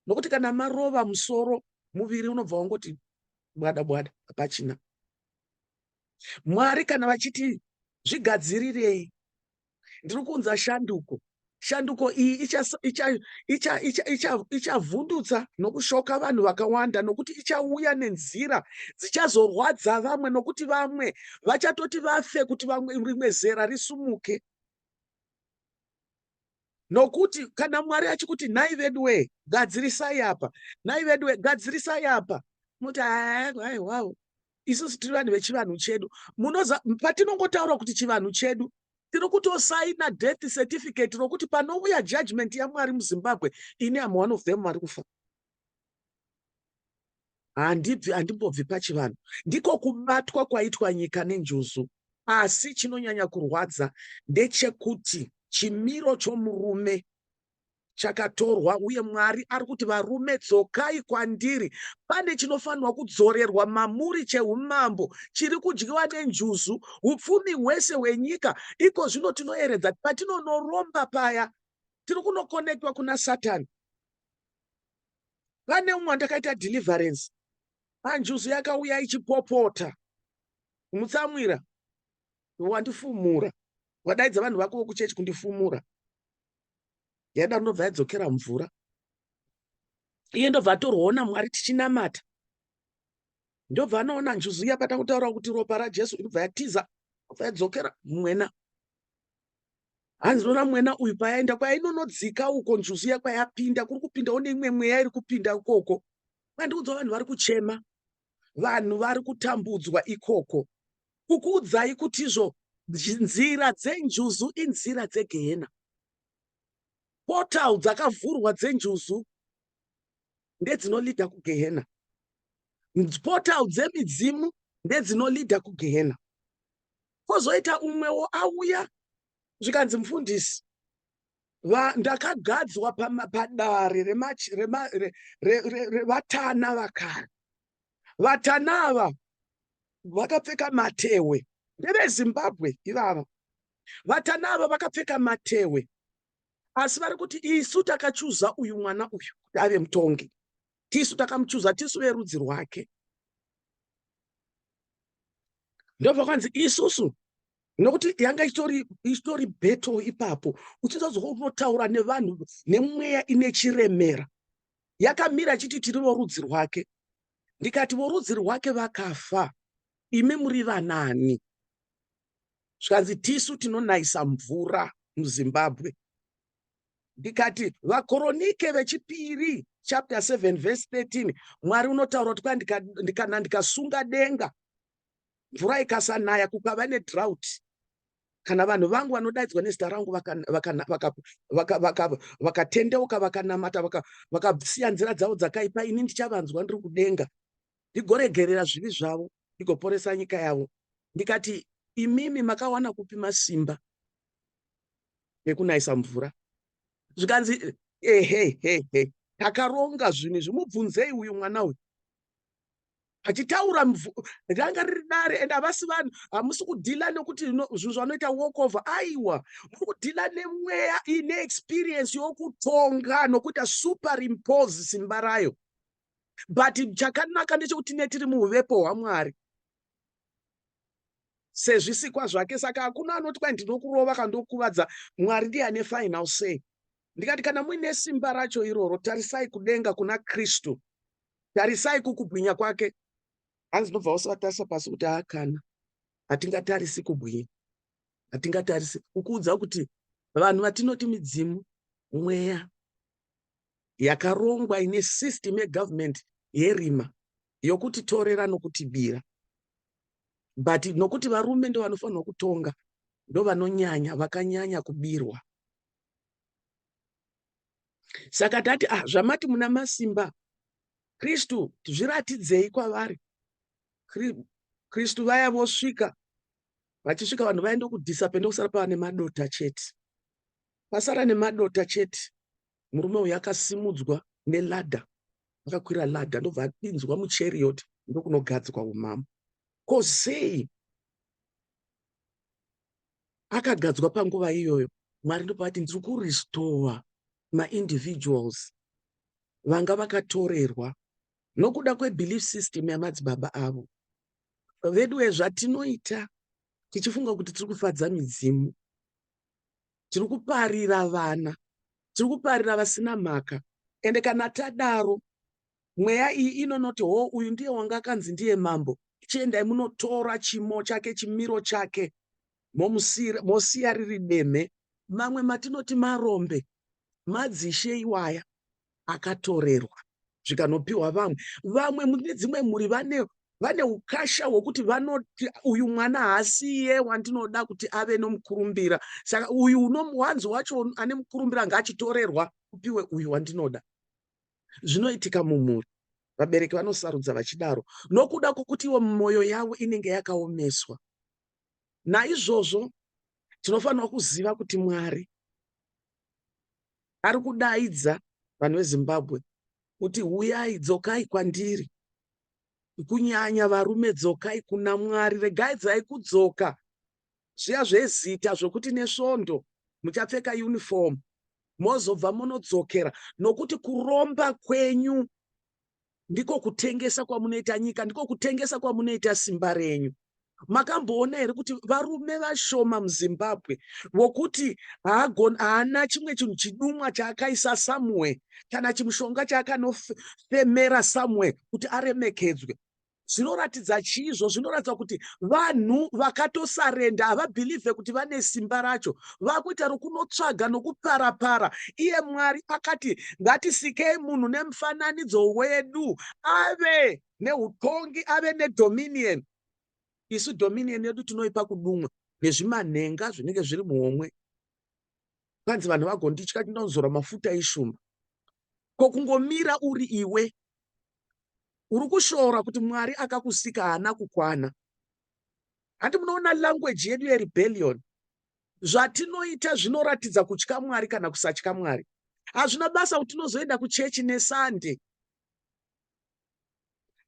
nokuti kana marova musoro muviri unobva wangoti bwada bwada hapachina mwari kana vachiti zvigadzirirei Ndiri kuunza shanduko. Shanduko iyi ichavhundutsa nokushoka vanhu vakawanda nokuti ichauya nenzira dzichazorwadza vamwe nokuti vamwe vachatoti vafe kuti vamwe rimwe zera risumuke. Nokuti kana Mwari achikuti nhai veduwee gadzirisai apa, nhai veduwee gadzirisai apa, munoti haiwawo isusu tiri vanhu vechivanhu chedu. Munoza patinongotaura kuti chivanhu chedu tiri kutosaina death certificate rokuti panouya judgment yaMwari muZimbabwe ini am one of them vari kufa. Handibvi handimbobvi pachivanhu. Ndiko kubatwa kwaitwa nyika nenjuzu. Asi chinonyanya kurwadza ndechekuti chimiro chomurume Chakatorwa uye Mwari ari kuti varume dzokai kwandiri. Pane chinofanirwa kudzorerwa mamuri cheumambo chiri kudyiwa nenjuzu, upfumi hwese hwenyika. Iko zvino tinoeredza patinonoromba paya tiri kunokonektwa kuna Satani. Pane umwe wandakaita deliverance panjuzu yakauya ichipopota kumutsamwira wandifumura wadaidza vanhu vako vokuchechi kundifumura yaida ndobva yadzokera mvura iye ndobva atorwawo namwari tichinamata ndobva anoona njuzu iya patanga kutaura kuti ropa rajesu inobva yatiza obva yadzokera mwena hanzi noona mwena uyu payaenda kwainonodzika uko njuzu iya kwayapinda kuri kupindawo neimwe mweya iri kupinda ikoko kwandiudza vanhu vari kuchema vanhu vari kutambudzwa ikoko kukuudzai kuti izvo nzira dzenjuzu inzira dzegehena portal dzakavhurwa dzenjuzu ndedzinolidha kugehena portal dzemidzimu ndedzinolidha kugehena kozoita umwewo auya zvikanzi mufundisi ndakagadzwa padare revatana vakare vatana ava vakapfeka matehwe ndevezimbabwe ivava vatana ava vakapfeka matehwe asi vari kuti isu takachuza uyu mwana uyu kuti ave mutongi tisu takamuchuza tisu verudzi rwake ndobva kwanzi isusu nokuti yanga ichitori ichitori battle ipapo uchizozwa unotaura nevanhu nemweya ine chiremera yakamira chiti tiri vorudzi rwake ndikati vorudzi rwake vakafa imi muri vanani zvikanzi tisu tinonayisa mvura muzimbabwe ndikati vakoronike vechipiri chapter 7 verse 13 mwari unotaura kuti kana ndikasunga denga mvura ikasanaya kukava nedrought kana vanhu vangu vanodaidzwa nezita rangu vakatendeuka vakanamata vakasiya nzira dzavo dzakaipa ini ndichavanzwa ndiri kudenga ndigoregerera zvivi zvavo ndigoporesa nyika yavo ndikati imimi makawana kupi masimba ekunayisa mvura zvikanzi ehehehe takaronga zvinhu izvi mubvunzei uyu mwana uyu achitaura ranga riri dare and havasi vanhu hamusi kudhila nekuti zvinhu zvanoita walkover aiwa muri kudhila nemweya ine experience yokutonga nokuita superimpose simba rayo but chakanaka ndechekuti tine tiri muuvepo hwamwari sezvisikwa zvake saka hakuna anoti kwai ndinokurova kana ndokuvadza mwari ndiye ane final say ndikati kana muine simba racho iroro tarisai kudenga kuna kristu tarisai kukubwinya kwake hanzi ndobva vose vatarisa pasi kuti akana hatingatarisi kubwinya hatingatarisi kukuudza kuti vanhu vatinoti midzimu mweya yakarongwa ine system yegovernment yerima yokutitorera nokutibira but nokuti varume ndo vanofanirwa kutonga ndo vanonyanya vakanyanya kubirwa saka tati ah zvamati muna masimba kristu zviratidzei kwavari kristu vaya vosvika vachisvika vanhu vaenda kudhisape ndokusara pava nemadota chete pasara nemadota chete murume uyu akasimudzwa neladha akakwira ladha ndobva apinzwa muchariot ndokunogadzwa umambo ko sei akagadzwa panguva iyoyo mwari ndopavati ndiri kurestore maindividuals vanga vakatorerwa nokuda kwebelief system yamadzibaba avo veduwe zvatinoita tichifunga kuti tiri kufadza midzimu tiri kuparira vana tiri kuparira vasina mhaka ende kana tadaro mweya iyi inonoti ho uyu ndiye wanga akanzi ndiye mambo chiendai munotora chimo chake chimiro chake mosiya riri demhe mamwe matinoti marombe madzishe iwaya akatorerwa zvikanopiwa vamwe vamwe mune dzimwe mhuri vane vane ukasha hwokuti vanoti uyu mwana haasiye wandinoda kuti ave nomukurumbira saka uyu unomuwanzi wacho ane mukurumbira ngaachitorerwa upiwe uyu wandinoda zvinoitika mumhuri vabereki vanosarudza vachidaro nokuda kwokuti ivo mwoyo yavo inenge yakaomeswa naizvozvo tinofanira kuziva kuti mwari Ari kudaidza vanhu veZimbabwe kuti huyai, dzokai kwandiri. Kunyanya varume, dzokai kuna Mwari. Regaidzai kudzoka zviya zvezita zvokuti nesvondo muchapfeka uniform mozobva monodzokera, nokuti kuromba kwenyu ndiko kutengesa kwamunoita nyika, ndiko kutengesa kwamunoita simba renyu. Makamboona here kuti varume vashoma muZimbabwe vokuti haana chimwe chinhu chidumwa chaakaisa somewhere kana chimushonga chaakanofemera somewhere kuti aremekedzwe? Zvinoratidza chiizvo? Zvinoratidza kuti vanhu vakatosarenda, havabhilivhe kuti vane simba racho, vakuita rokunotsvaga nokuparapara. Iye Mwari akati ngatisikei munhu nemufananidzo wedu, ave neutongi, ave nedominion. Isu dominion yedu tinoipa kudumwa nezvimanhenga zvinenge zviri muhomwe. Kwanzi vanhu vagonditya, ndinozora mafuta eshumba. Ko kungomira uri iwe uri kushora kuti Mwari akakusika haana kukwana? Handi munoona language yedu yerebellion? Zvatinoita zvinoratidza kutya Mwari kana kusatya Mwari. Hazvina basa kuti tinozoenda kuchechi neSunday.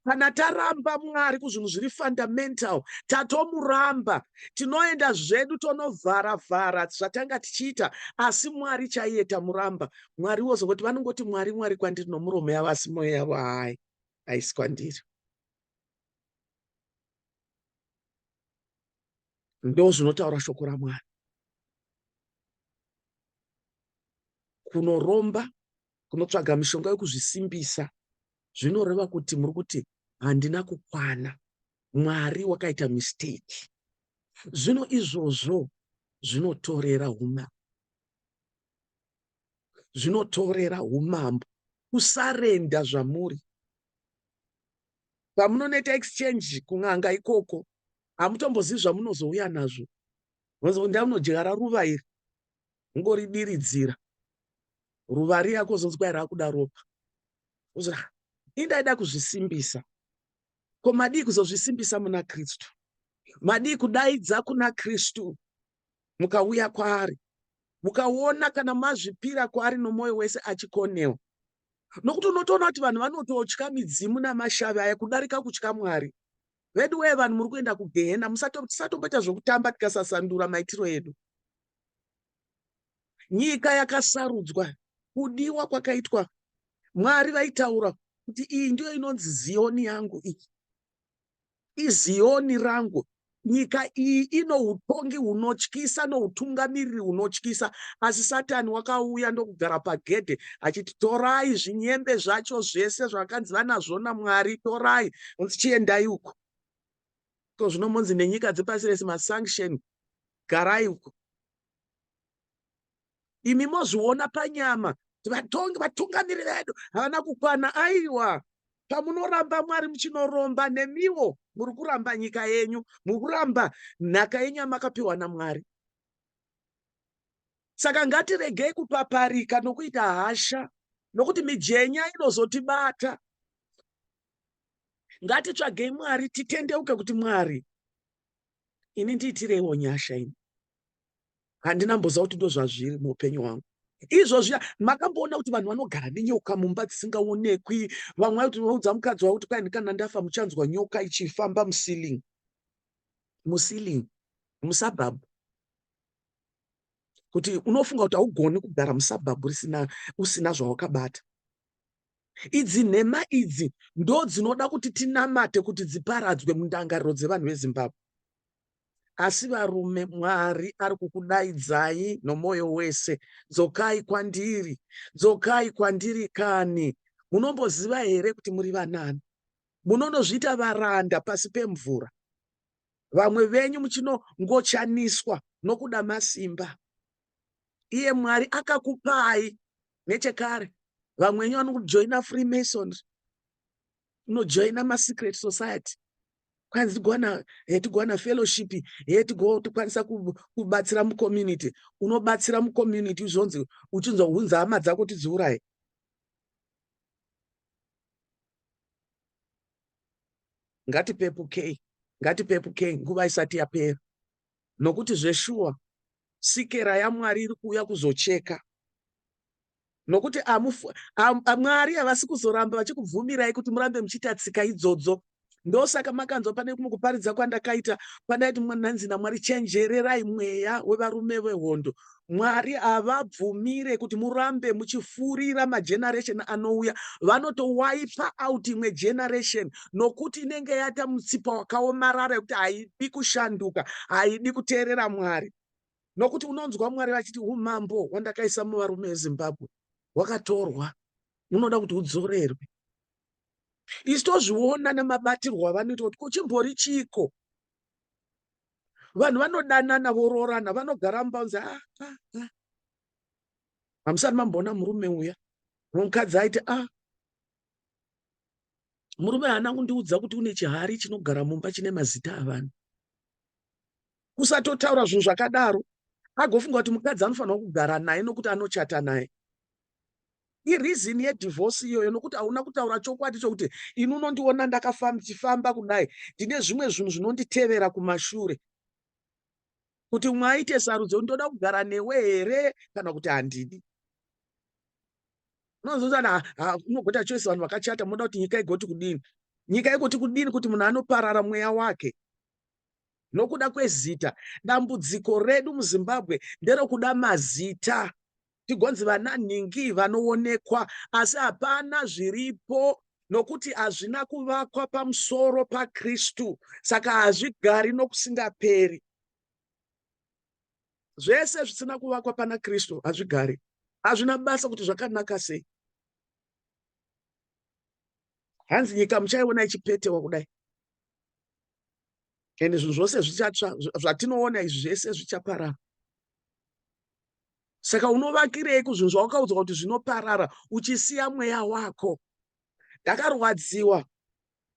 Kana taramba Mwari kuzvinhu zviri fundamental, tatomuramba. Tinoenda zvedu tonovhara vhara zvatanga tichiita, asi Mwari chaiye tamuramba. Mwari wozongoti vanongoti Mwari Mwari kwandiri nomuromo yavo, asi moyo yavo hayi haisi kwandiri. Ndo zvinotaura shoko raMwari. Kunoromba, kunotsvaga mishonga yokuzvisimbisa, zvinoreva kuti muri kuti handina kukwana, Mwari wakaita mistake. Zvino izvozvo zvinotorera umambo, zvinotorera umambo, kusarenda zvamuri. Pamunonoita exchange kun'anga ikoko, hamutombozivi zvamunozouya nazvo. Ndamunodyara ruva iri, ungoridiridzira ruva riya, kozonzi kwai rakuda ropa. Ini ndaida kuzvisimbisa. Ko madii kuzozvisimbisa muna Kristu? Madii kudaidza kuna Kristu mukauya kwaari, mukaona kana mazvipira kwaari nomwoyo wese achikonewa? Nokuti unotoona kuti vanhu vanototya midzimu namashavi aya kudarika kutya Mwari. Vedu wee, vanhu muri kuenda kugehena. Tisatomboita zvokutamba tikasasandura maitiro edu. Nyika yakasarudzwa, kudiwa kwakaitwa Mwari vaitaura kuti iyi ndiyo inonzi Ziyoni yangu, iyi iZiyoni rangu. Nyika iyi ino utongi hunotyisa noutungamiriri hunotyisa, asi Satani wakauya ndokugara pagedhe achiti torai zvinyembe zvacho zvese zvakanzi vanazvo naMwari, torai, chiendai uko. Ko zvino monzi nenyika dzepasi rese masanction, garai uko. Imi mozviona panyama vatongi vatungamiri vedu havana kukwana. Aiwa, pamunoramba Mwari muchinoromba, nemiwo muri kuramba nyika yenyu, muri kuramba nhaka yenyu yamakapiwa naMwari. Saka ngatiregei kupaparika nokuita hasha, nokuti mijenya inozotibata. Ngatitsvagei Mwari, titendeuke kuti Mwari, ini ndiitireiwo nyasha, ini handina mboziva kuti ndozvazviri muupenyu hwangu izvozviya. Makamboona kuti vanhu vanogara nenyoka mumba dzisingaonekwi? Vamwe vaiti vaudza mukadzi wavo kuti kwai kana ndafa muchanzwa nyoka ichifamba muceiling, muceiling, musabhabhu. Kuti unofunga kuti haugoni kugara musabhabhu risina usina zvawakabata. Idzi nhema idzi ndo dzinoda kuti tinamate kuti dziparadzwe mundangariro dzevanhu veZimbabwe. Asi varume, Mwari ari kukudaidzai nomwoyo wese, dzokai kwandiri, dzokai kwandiri kani. Munomboziva here kuti muri vanani? Munonozviita varanda pasi pemvura. Vamwe venyu muchinongochaniswa nokuda masimba. Iye Mwari akakupai nechekare. Vamwe venyu vanojoina Freemasonry, unojoina masecret society, kwanzi tigowana he, tigowana fellowship he, tigokwanisa kubatsira mucommunity. Unobatsira mucommunity zvonzi uchinzwa hunza hama dzako tidziuraye. Ngatipepukei, ngatipepukei nguva isati yapera, nokuti zveshuwa sikera yaMwari iri kuuya kuzocheka. Nokuti Mwari havasi kuzoramba vachikubvumirai kuti murambe muchiita tsika idzodzo. Ndosaka makanzwa pane kumwe kuparidza kwandakaita kwandaiti nhanzi naMwari chenjererai mweya wevarume vehondo. Mwari havabvumire kuti murambe muchifurira mageneration anouya. Vanotowaipa out imwe generation nokuti inenge yaita mutsipa wakaomarara yekuti haidi kushanduka, haidi kuteerera Mwari. Nokuti unonzwa Mwari vachiti umambo hwandakaisa muvarume veZimbabwe hwakatorwa, unoda kuti udzorerwe. Isu tozviona nemabatirwo avanoita kuti kuchimbori chiiko. Vanhu vanodanana voroorana vanogara mumba vanzi ah, ah, ah. Hamusati mamboona murume uya mukadzi aiti ah, murume haana kundiudza kuti une chihari chinogara mumba chine mazita avanhu. Kusatotaura zvinhu zvakadaro agofunga kuti mukadzi anofanirwa kugara naye nokuti anochata naye. Ireason yedivorce iyoyo nokuti hauna kutaura chokwadi chokuti ini unondiona ndakafamba kudai ndine zvimwe zvinhu zvinonditevera kumashure. Kuti umwe aite sarudzo ndoda kugara newe here kana kuti handidi. Unozozana unogota choice vanhu vakachata munoda kuti nyika igoti kudini? Nyika igoti kudini kuti munhu anoparara mweya wake? Nokuda kwezita. Dambudziko redu muZimbabwe nderokuda mazita. Tigonzi vana nhingi vanoonekwa asi hapana zviripo nokuti hazvina kuvakwa pamusoro paKristu saka hazvigari nokusingaperi. Zvese zvisina kuvakwa pana Kristu hazvigari. Hazvina basa kuti zvakanaka sei. Hanzi nyika muchaiona ichipetewa kudai. Ende zvinhu zvose zvichatsva, zvatinoona izvi zvese zvichaparara. Saka unovakirei kuzvinhu zvawakaudzwa kuti zvinoparara uchisiya mweya wako? Ndakarwadziwa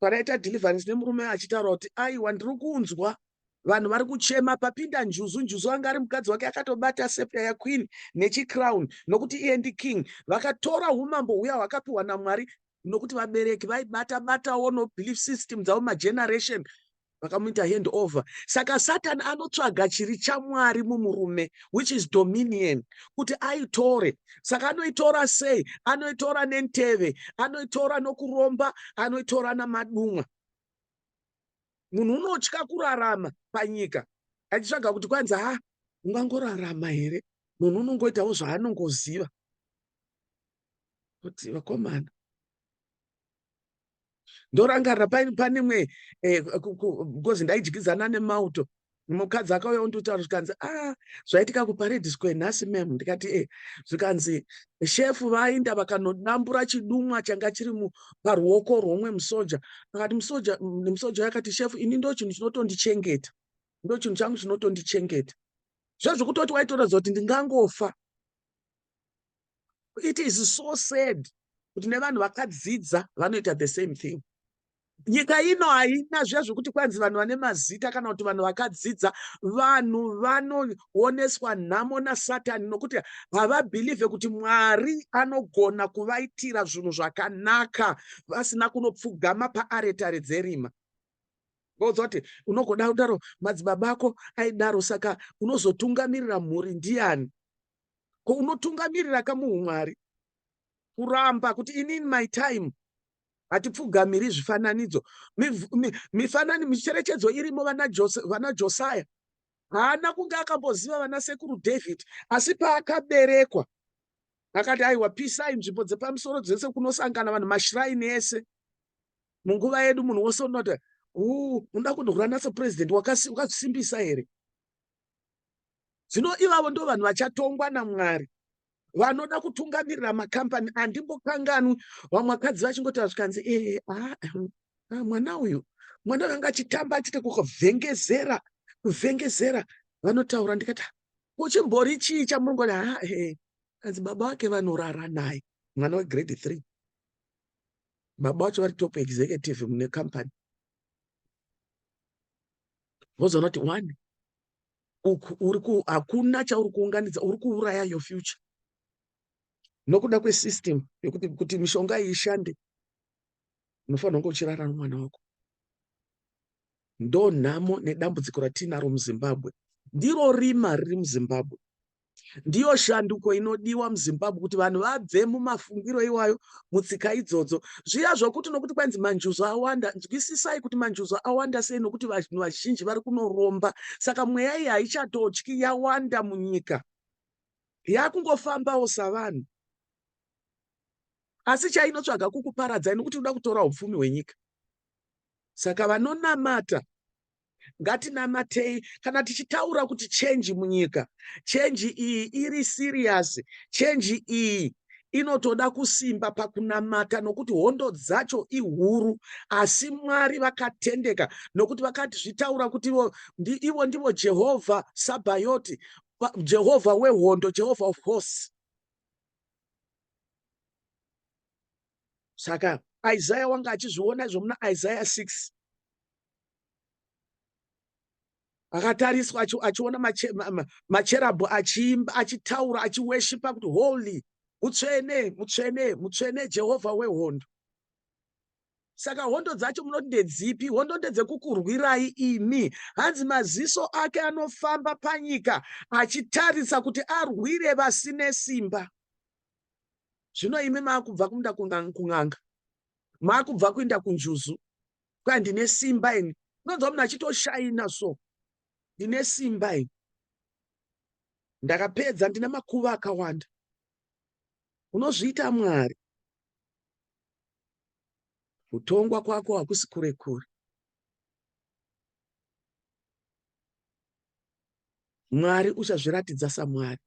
panaita deliverance nemurume achitaura kuti aiwa ndiri kunzwa vanhu vari kuchema papinda njuzu. Njuzu anga ari mukadzi wake akatobata scepter yaqueen nechicrown nokuti iye ndiking. Vakatora umambo huya hwakapiwa naMwari nokuti vabereki vaibata batawo no belief system dzavo mageneration vakamuita hand over. Saka Satan anotsvaga chiri chaMwari mumurume which is dominion kuti aitore. Saka anoitora sei? Anoitora nenteve, anoitora nokuromba, anoitora namadumwa. Munhu unotya kurarama panyika achitsvaga kuti kwanzi ha ungangorarama here? Munhu unongoitawo zvaanongoziva. Kuti vakomana ndorangarira pane imwe because ndaidyidzana nemauto. Mukadzi akauya ondotaura zvikanzi ah zvaitika kuparade square nhasi ma'am. Ndikati eh zvikanzi shefu vainda vakanodambura chidumwa changa chiri paruoko rwomwe musoja. Akati musoja, musoja akati shefu ini ndo chinhu chinotondichengeta, ndo chinhu changu chinotondichengeta. Zvezvekutoti waitoratidza kuti ndingangofa. It is so sad kuti nevanhu vakadzidza vanoita the same thing. Nyika ino haina zviya zvekuti kwanzi vanhu vane mazita kana kuti vanhu vakadzidza. Vanhu vanooneswa nhamo naSatani nokuti havabhilivhe kuti Mwari anogona kuvaitira zvinhu zvakanaka vasina kunopfugama paaretare dzerima. Voudza kuti unogoda kudaro madzibaba ako aidaro saka unozotungamirira mhuri ndiani? Ko unotungamirira ka muhumwari? Kuramba kuti ini in my time hatipfugamiri zvifananidzo. Mifanani micherechedzo irimo vana Josiah haana kunge akamboziva vana sekuru David asi paakaberekwa akati aiwa pisai nzvimbo dzepamusoro dzese kunosangana vanhu mashiraini ese. Munguva yedu munhu wose unoti unoda kundorana sepresident wakazvisimbisa here? Zvino ivavo ndo vanhu vachatongwa naMwari vanoda kutungamirira makambani. Handimbokanganwi vamwe vakadzi vachingotaura zvikanzi ee ah, ah, mwana uyu mwana uyu anga achitamba achite kuvhengezera kuvhengezera vanotaura. Ndikati kuchimbori chii chamurongoti ha e kanzi baba vake vanorara naye mwana wegrade 3 baba vacho vari top executive mune company. Vozoona kuti one uku uri ku hakuna chauri kuunganidza, uri kuuraya your future nokuda kwesystem yekuti kuti mishonga iyi ishande unofanira kunge uchirara nomwana wako. Ndo nhamo nedambudziko ratinaro muZimbabwe, ndiro rima riri muZimbabwe. Ndiyo shanduko inodiwa muZimbabwe kuti vanhu vabve mumafungiro iwayo, mutsika idzodzo. Zviya zvokuti nokuti kwanzi manjuzu awanda, nzwisisai kuti manjuzu awanda sei nokuti vanhu vazhinji vari kunoromba. Saka mweya iyi haichatotyi, yawanda munyika. Yakungofambawo savanhu. Asi chainotsvaga kukuparadzai nokuti inoda kutora upfumi hwenyika. Saka vanonamata ngatinamatei kana tichitaura kuti change munyika, change iyi iri serious, change iyi inotoda kusimba pakunamata nokuti hondo dzacho ihuru, asi Mwari vakatendeka nokuti vakatizvitaura kuti ivo ndivo Jehovha Sabayoti, Jehovha wehondo, Jehovha of hosts. Saka Isaiah wanga achizviona izvo muna Isaiah 6. Akatariswa achiona macherabhu achiimba, achitaura, achiweshipa kuti holy, mutsvene, mutsvene, mutsvene Jehovha wehondo. Saka hondo dzacho munoti ndedzipi? Hondo ndedzekukurwirai imi. Hanzi maziso ake anofamba panyika achitarisa kuti arwire vasine simba. Zvino imi maakubva kuenda kun'anga, maakubva kuenda kunjuzu, kwai ndine simba ini. Unonzwa munhu achitoshaina so, ndine simba ini, ndakapedza, ndine makuva akawanda. Unozviita Mwari. Kutongwa kwako hakusi kure kure. Mwari uchazviratidza saMwari.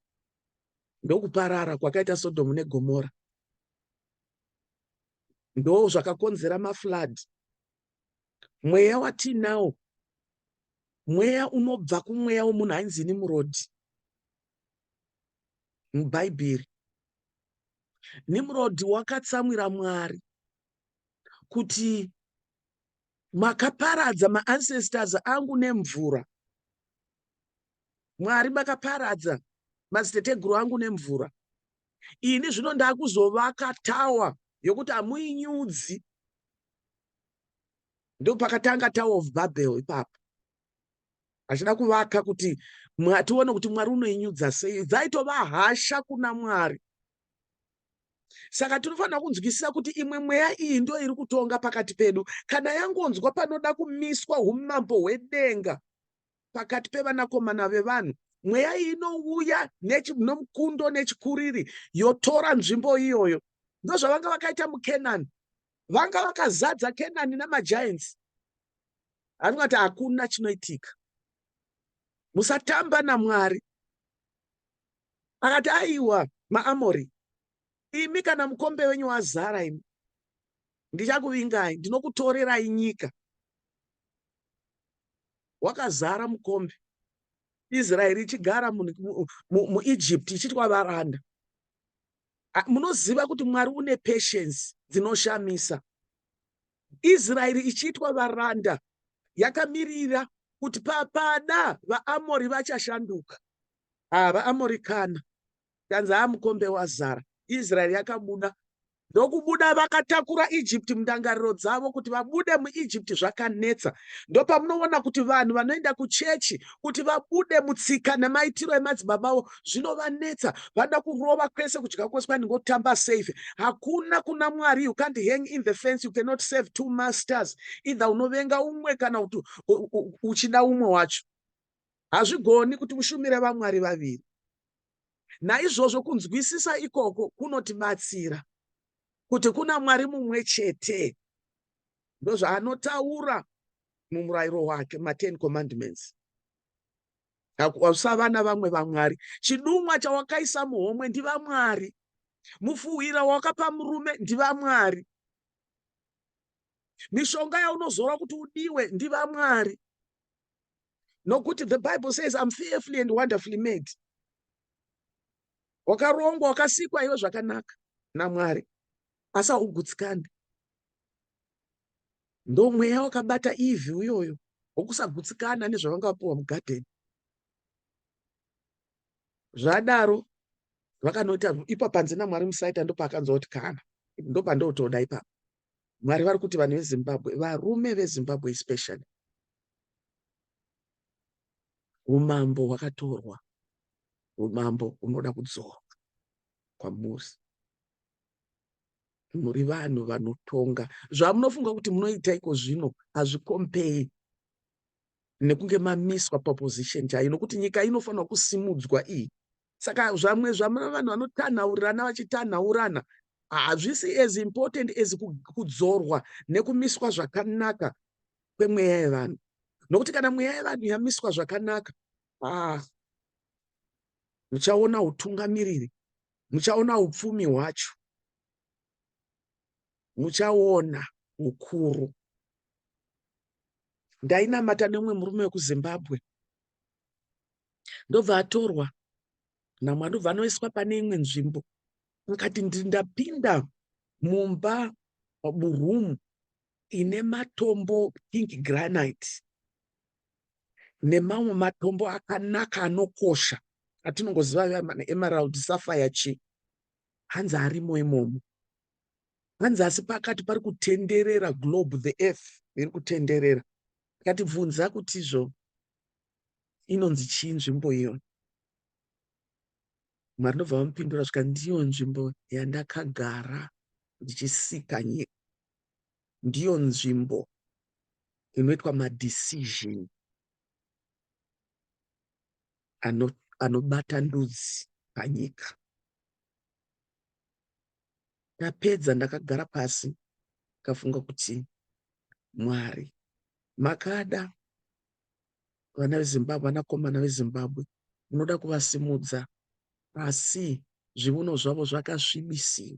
Ndokuparara kwakaita Sodhomu neGomora. Ndo zvakakonzera maflood. Mweya watiinawo, mweya unobva kumweya wemunhu ainzi Nimrodi muBhaibheri. Nimrodi wakatsamwira Mwari kuti makaparadza maancestors angu nemvura. Mwari makaparadza madziteteguru angu nemvura. Ini zvino ndakuzovaka tower yokuti hamuinyudzi. Ndopakatanga Tower of Babel ipapo. Achida kuvaka kuti tione kuti Mwari unoinyudza sei. Dzaitova hasha kuna Mwari. Saka tinofanira kunzwisisa kuti imwe mweya iyi ndo iri kutonga pakati pedu. Kana yangonzwa panoda kumiswa umambo hwedenga pakati pevanakomana vevanhu, mweya iyi inouya nomukundo nechikuriri yotora nzvimbo iyoyo. Ndozvavanga vakaita muKenani. Vanga vakazadza Kenani namagiants. Anongati hakuna chinoitika. Musatamba naMwari. Akati aiwa maAmori, imi kana mukombe wenyu wazara imi, ndichakuvingai, ndinokutorerai nyika. Wakazara mukombe. Israeri ichigara muEgypt ichiitwa varanda. Munoziva kuti Mwari une patience dzinoshamisa. Israeri ichiitwa varanda yakamirira kuti papada vaAmori vachashanduka. Ah, vaAmori kana. Kanzi haa mukombe wazara. Israeri yakabuda. Ndokubuda vakatakura Egypt mundangariro dzavo kuti vabude muEgypt zvakanetsa. Ndopamunoona kuti vanhu vanoenda kuchechi kuti vabude mutsika nemaitiro emadzibaba avo zvinovanetsa. Vanoda kurova kwese kudya kwese kwani ndingotamba safe. Hakuna kuna Mwari, you can't hang in the fence, you cannot serve two masters. Either unovenga umwe kana kuti uchida umwe wacho. Hazvigoni kuti ushumire vamwari vaviri. Naizvozvo kunzwisisa ikoko kunotibatsira kuti kuna Mwari mumwe chete. Ndozvaanotaura mumurayiro wake, maTen Commandments. Usava navamwe vamwari. Chidumwa chawakaisa muhomwe ndivamwari. Mufuhwira wawakapa murume ndivamwari. Mishonga yaunozora kuti udiwe ndivamwari. Nokuti the Bible says I'm fearfully and wonderfully made. Wakarongwa, wakasikwa iwe zvakanaka naMwari, asi haugutsikani. Ndomweya wakabata Eve uyoyo wokusagutsikana nezvavanga vapiwa mugadheni. Zvadaro vakanoita ipa panze naMwari musaita, ndopaakanzwa kuti kana ndopandotoda ipapo. Mwari vari kuti vanhu veZimbabwe, varume veZimbabwe especially, umambo hwakatorwa. Umambo hunoda kudzorwa kwamuri. Muri vanhu vanotonga. Zvamunofunga kuti munoita iko zvino hazvikompei nekunge mamiswa paposition chaiyo, nokuti nyika inofanirwa kusimudzwa iyi. Saka zvamwe zvamuna vanhu vanotanhaurirana vachitanhaurana hazvisi as important as kudzorwa nekumiswa zvakanaka kwemweya yevanhu, nokuti kana mweya yevanhu yamiswa zvakanaka, ah, muchaona utungamiriri, muchaona upfumi hwacho, muchaona ukuru. Ndainamata nemumwe murume wekuZimbabwe, ndobva atorwa namwari, ndobva anoiswa pane imwe nzvimbo. Akati ndapinda mumba, murumu ine matombo pink granite nemamwe matombo akanaka anokosha atinongoziva, emerald, sapphire, chi hanzi arimo imomo. Hanzi asi pakati pari kutenderera globe, the earth iri kutenderera. Akatibvunza kuti izvo inonzi chii nzvimbo iyo? Mwari ndobva vamupindura svika, ndiyo nzvimbo yandakagara ndichisika nyika, ndiyo nzvimbo inoitwa madecision anobata ndudzi panyika. Ndapedza ndakagara pasi, kafunga kuti Mwari makada vana veZimbabwe, vanakomana veZimbabwe munoda kuvasimudza, asi zviuno zvavo zvakasvibisiwa.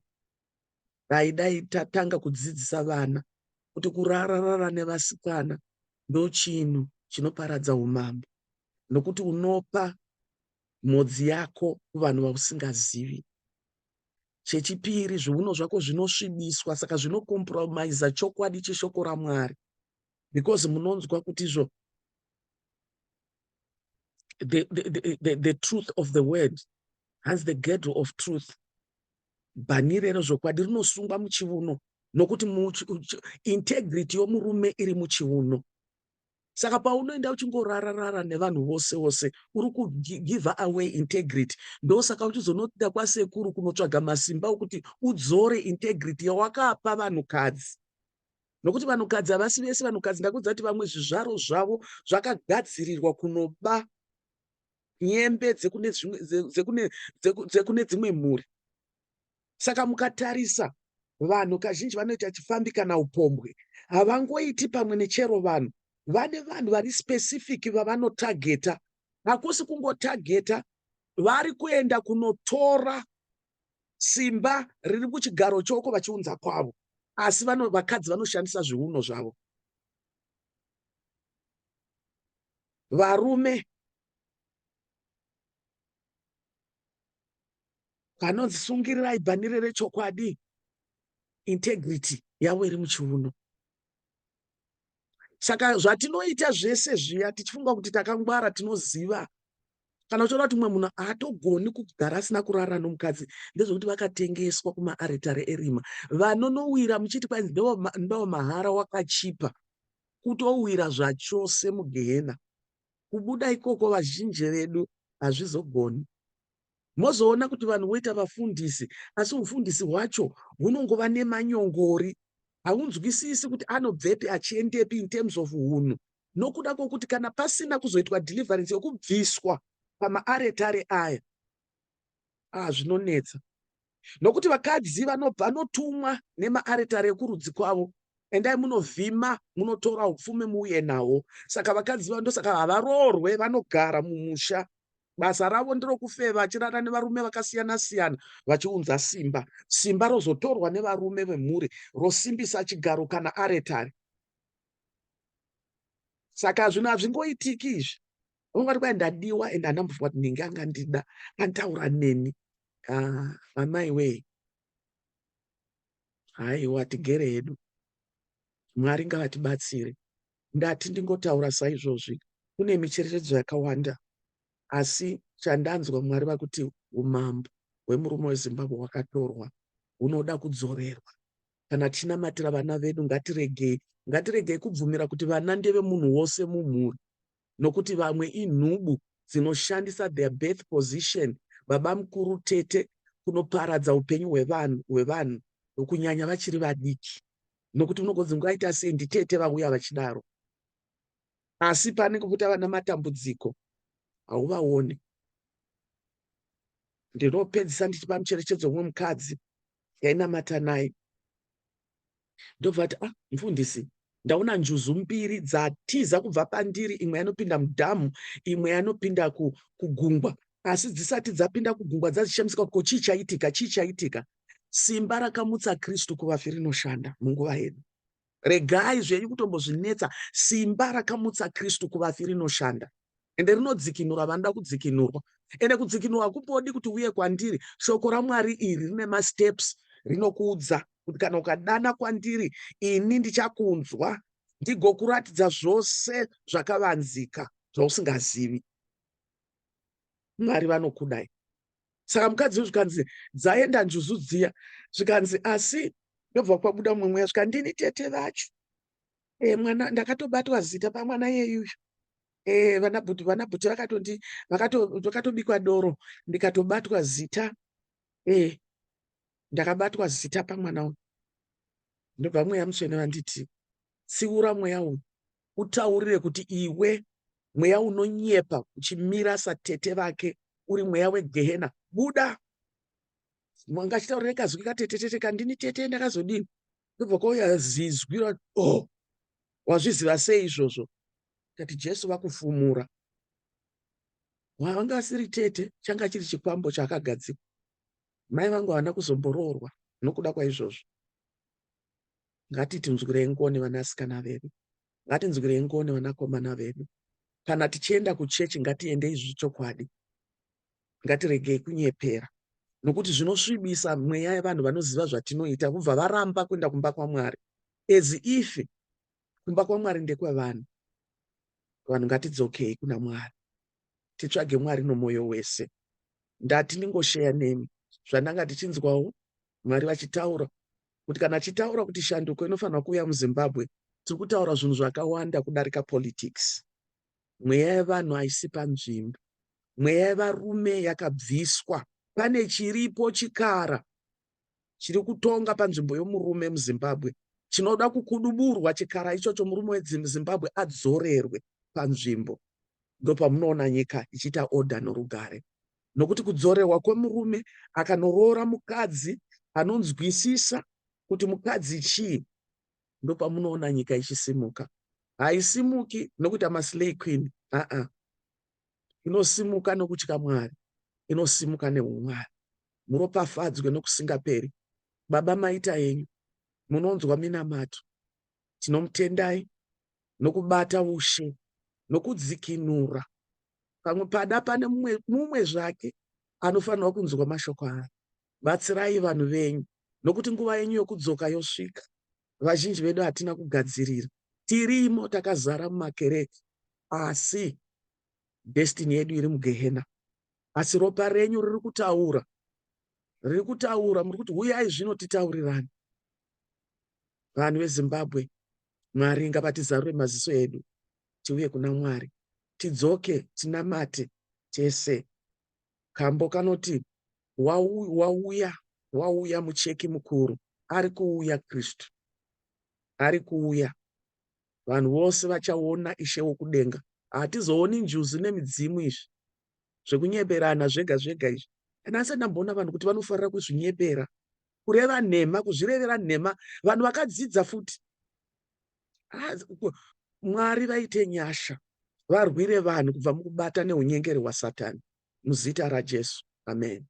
Dai dai tatanga kudzidzisa vana kuti kurararara nevasikana ndochinhu chinoparadza umambo, nokuti unopa mhodzi yako kuvanhu vausingazivi. Chechipiri, zviuno zvako zvinosvibiswa, saka zvinokompromaiza chokwadi cheshoko raMwari, because munonzwa kuti izvo the truth of the word has the girdle of truth, bhanire rezvokwadi rinosungwa muchiuno, nokuti integrity yomurume iri muchiuno. Saka paunoenda uchingorararara nevanhu vose vose, uri kugive away integrity. Ndosaka uchizonoenda kwasekuru kunotsvaga masimba okuti udzore integrity yawakapa vanhukadzi, nokuti vanhukadzi havasi vese. Vanhukadzi, ndakuudza kuti vamwe zvizvaro zvavo zvakagadzirirwa kunoba nyembe dzekune dzimwe mhuri. Saka mukatarisa vanhu kazhinji vanoita chifambi kana upombwe, havangoiti pamwe nechero vanhu. Vane vanhu vari specific vavanotageta. Hakusi kungotageta, vari kuenda kunotora simba riri kuchigaro choko vachiunza kwavo. Asi vakadzi vanoshandisa zviuno zvavo. Varume vanonzi sungirirai bhanire rechokwadi, integrity yavo iri muchiuno. Saka zvatinoita zvese zviya tichifunga kuti takangwara, tinoziva, kana uchiona kuti mumwe munhu haatogoni kugara asina kurara nomukadzi, ndezvekuti vakatengeswa kumaaretare erima. Vanonowira muchiti kwainzi ndewa mahara, wakachipa, kutowira zvachose mugehena. Kubuda ikoko vazhinji vedu hazvizogoni. Mozoona kuti vanhu voita vafundisi, asi ufundisi hwacho hunongova nemanyongori. Haunzwisisi kuti anobvepi achiendepi in terms of hunhu, nokuda kwokuti kana pasina kuzoitwa deliverance yokubviswa pamaaretare aya, ah, zvinonetsa, nokuti vakadzi vanotumwa nemaaretare ekurudzi kwavo, endai munovhima, munotora upfumi, muuye nawo. Saka vakadzi ndosaka havaroorwe, vanogara mumusha. Basa ravo nderokufeva vachirara nevarume vakasiyana siyana vachiunza simba. Simba rozotorwa nevarume vemhuri rosimbisa chigaro kana aretare. Saka zvinhu hazvingoitiki izvi. Ungati kwai ndadiwa and handambofunga kuti nhingi angandida, antaura neni. Ah, amai wee, haiwa, tigere hedu. Mwari ngavatibatsire. Ndati ndingotaura saizvozvi. Kune micherechedzo yakawanda, asi chandanzwa Mwari vakuti umambo hwemurume weZimbabwe hwakatorwa, hunoda kudzorerwa. Kana tichinamatira vana vedu, ngatiregei ngatiregei kubvumira kuti vana ndeve munhu wose mumhuri, nokuti vamwe inhubu. dzinoshandisa their birth position, baba mukuru, tete, kunoparadza upenyu hwevanhu hwevanhu kunyanya vachiri vadiki, nokuti unogonzi ungaita sei, nditete vauya vachidaro, asi panenge kuti ava namatambudziko hauvaoni. Ndinopedzisa ndichipa mucherechedzo mumwe mukadzi yainamata naye, ndobva ati, "Ah, mufundisi, ndaona njuzu mbiri dzatiza kubva pandiri. Imwe yanopinda mudhamu, imwe yanopinda kugungwa, asi dzisati dzapinda kugungwa dzazishamisika kuti ko chii chaitika, chii chaitika?" Simba rakamutsa Kristu kuvafi rinoshanda munguva yedu. Regai zvenyu kutombozvinetsa. Simba rakamutsa Kristu kuvafi rinoshanda, ende rinodzikinura vanoda kudzikinurwa. Ende kudzikinurwa hakumbodi kuti uye kwandiri. Shoko raMwari iri rine masteps. Rinokuudza kuti kana ukadana kwandiri, ini ndichakunzwa, ndigokuratidza zvose zvakavanzika zvausingazivi. Mwari vanokudai. Saka mukadzi uyu, zvikanzi dzaenda njuzu dziya, zvikanzi asi ndobva kwabuda mumwe mweya, zvika ndini tete vacho. Mwana ndakatobatwa zita pamwana iyeyuyu. Vana bhuti vakatobikwa doro, ndikatobatwa zita. Ndakabatwa zita pamwana uyu. Ndobva Mweya Mutsvene vanditi, "Tsiura mweya uyu, utaurire kuti iwe mweya unonyepa uchimira satete vake, uri mweya wegehena, buda." Mwanga achitaurire kazwi katete, "Tete kandini, tete ndakazodini?" Ndobva kwauya zizwi, "Oh, wazviziva sei izvozvo?" Kati, "Jesu vakufumura." Wanga asiri tete, changa chiri chikwambo chaakagadzikwa. Mai vangu havana kuzomboroorwa nokuda kwaizvozvo. Ngatitinzwirei ngoni vanasikana vedu, ngatinzwirei ngoni vanakomana vedu. Kana tichienda kuchechi, ngatiendei zvechokwadi, ngatiregei kunyepera, nokuti zvinosvibisa mweya yevanhu vanoziva zvatinoita, vobva varamba kuenda kumba kwaMwari, as if kumba kwaMwari ndekwevanhu. Vanhu ngatidzokei kuna Mwari, titsvage Mwari nomwoyo wese. Ndati ndingosheya nemi zvandanga tichinzwawo Mwari vachitaura, kuti kana achitaura kuti shanduko inofanira kuuya muZimbabwe, tiri kutaura zvinhu zvakawanda kudarika politics. Mweya yevanhu haisi panzvimbo, mweya yevarume yakabviswa. Pane chiripo chikara chiri kutonga panzvimbo yomurume muZimbabwe chinoda kukuduburwa. Chikara ichocho, murume weZimbabwe adzorerwe panzvimbo, ndopamunoona nyika ichiita order norugare, nokuti kudzorerwa kwemurume akanoroora mukadzi anonzwisisa kuti mukadzi chii, ndopamunoona nyika ichisimuka. Haisimuki nokuita maslay queen, aa, inosimuka nokutya Mwari, inosimuka neumwari. Muropafadzwe nokusingaperi. Baba, maita yenyu, munonzwa minamato. Tinomutendai nokubata ushe nokudzikinura. Pamwe pada pane mumwe zvake anofanirwa kunzwa mashoko aya. Batsirai vanhu venyu, nokuti nguva yenyu yokudzoka yosvika. Vazhinji vedu hatina kugadzirira. Tirimo takazara mumakereke, asi destiny yedu iri mugehena. Asi ropa renyu riri kutaura, riri kutaura. Muri kuti uyai zvino titaurirane. Vanhu veZimbabwe, Mwari ngavatizarure maziso edu, tiuye kuna Mwari, tidzoke, tinamate tese. Kambo kanoti, "Wauya, wauya mucheki mukuru, ari kuuya Kristu, ari kuuya. Vanhu vose vachaona Ishe wokudenga." Hatizooni njuzu nemidzimu izvi zvekunyeberana zvega zvega izvi. Kana asati ndamboona vanhu kuti vanofarira kuzvinyebera, kureva nhema, kuzvirevera nhema, vanhu vakadzidza futi. Mwari vaite nyasha, varwire vanhu kubva mukubata neunyengeri hwaSatani, muzita raJesu, amen.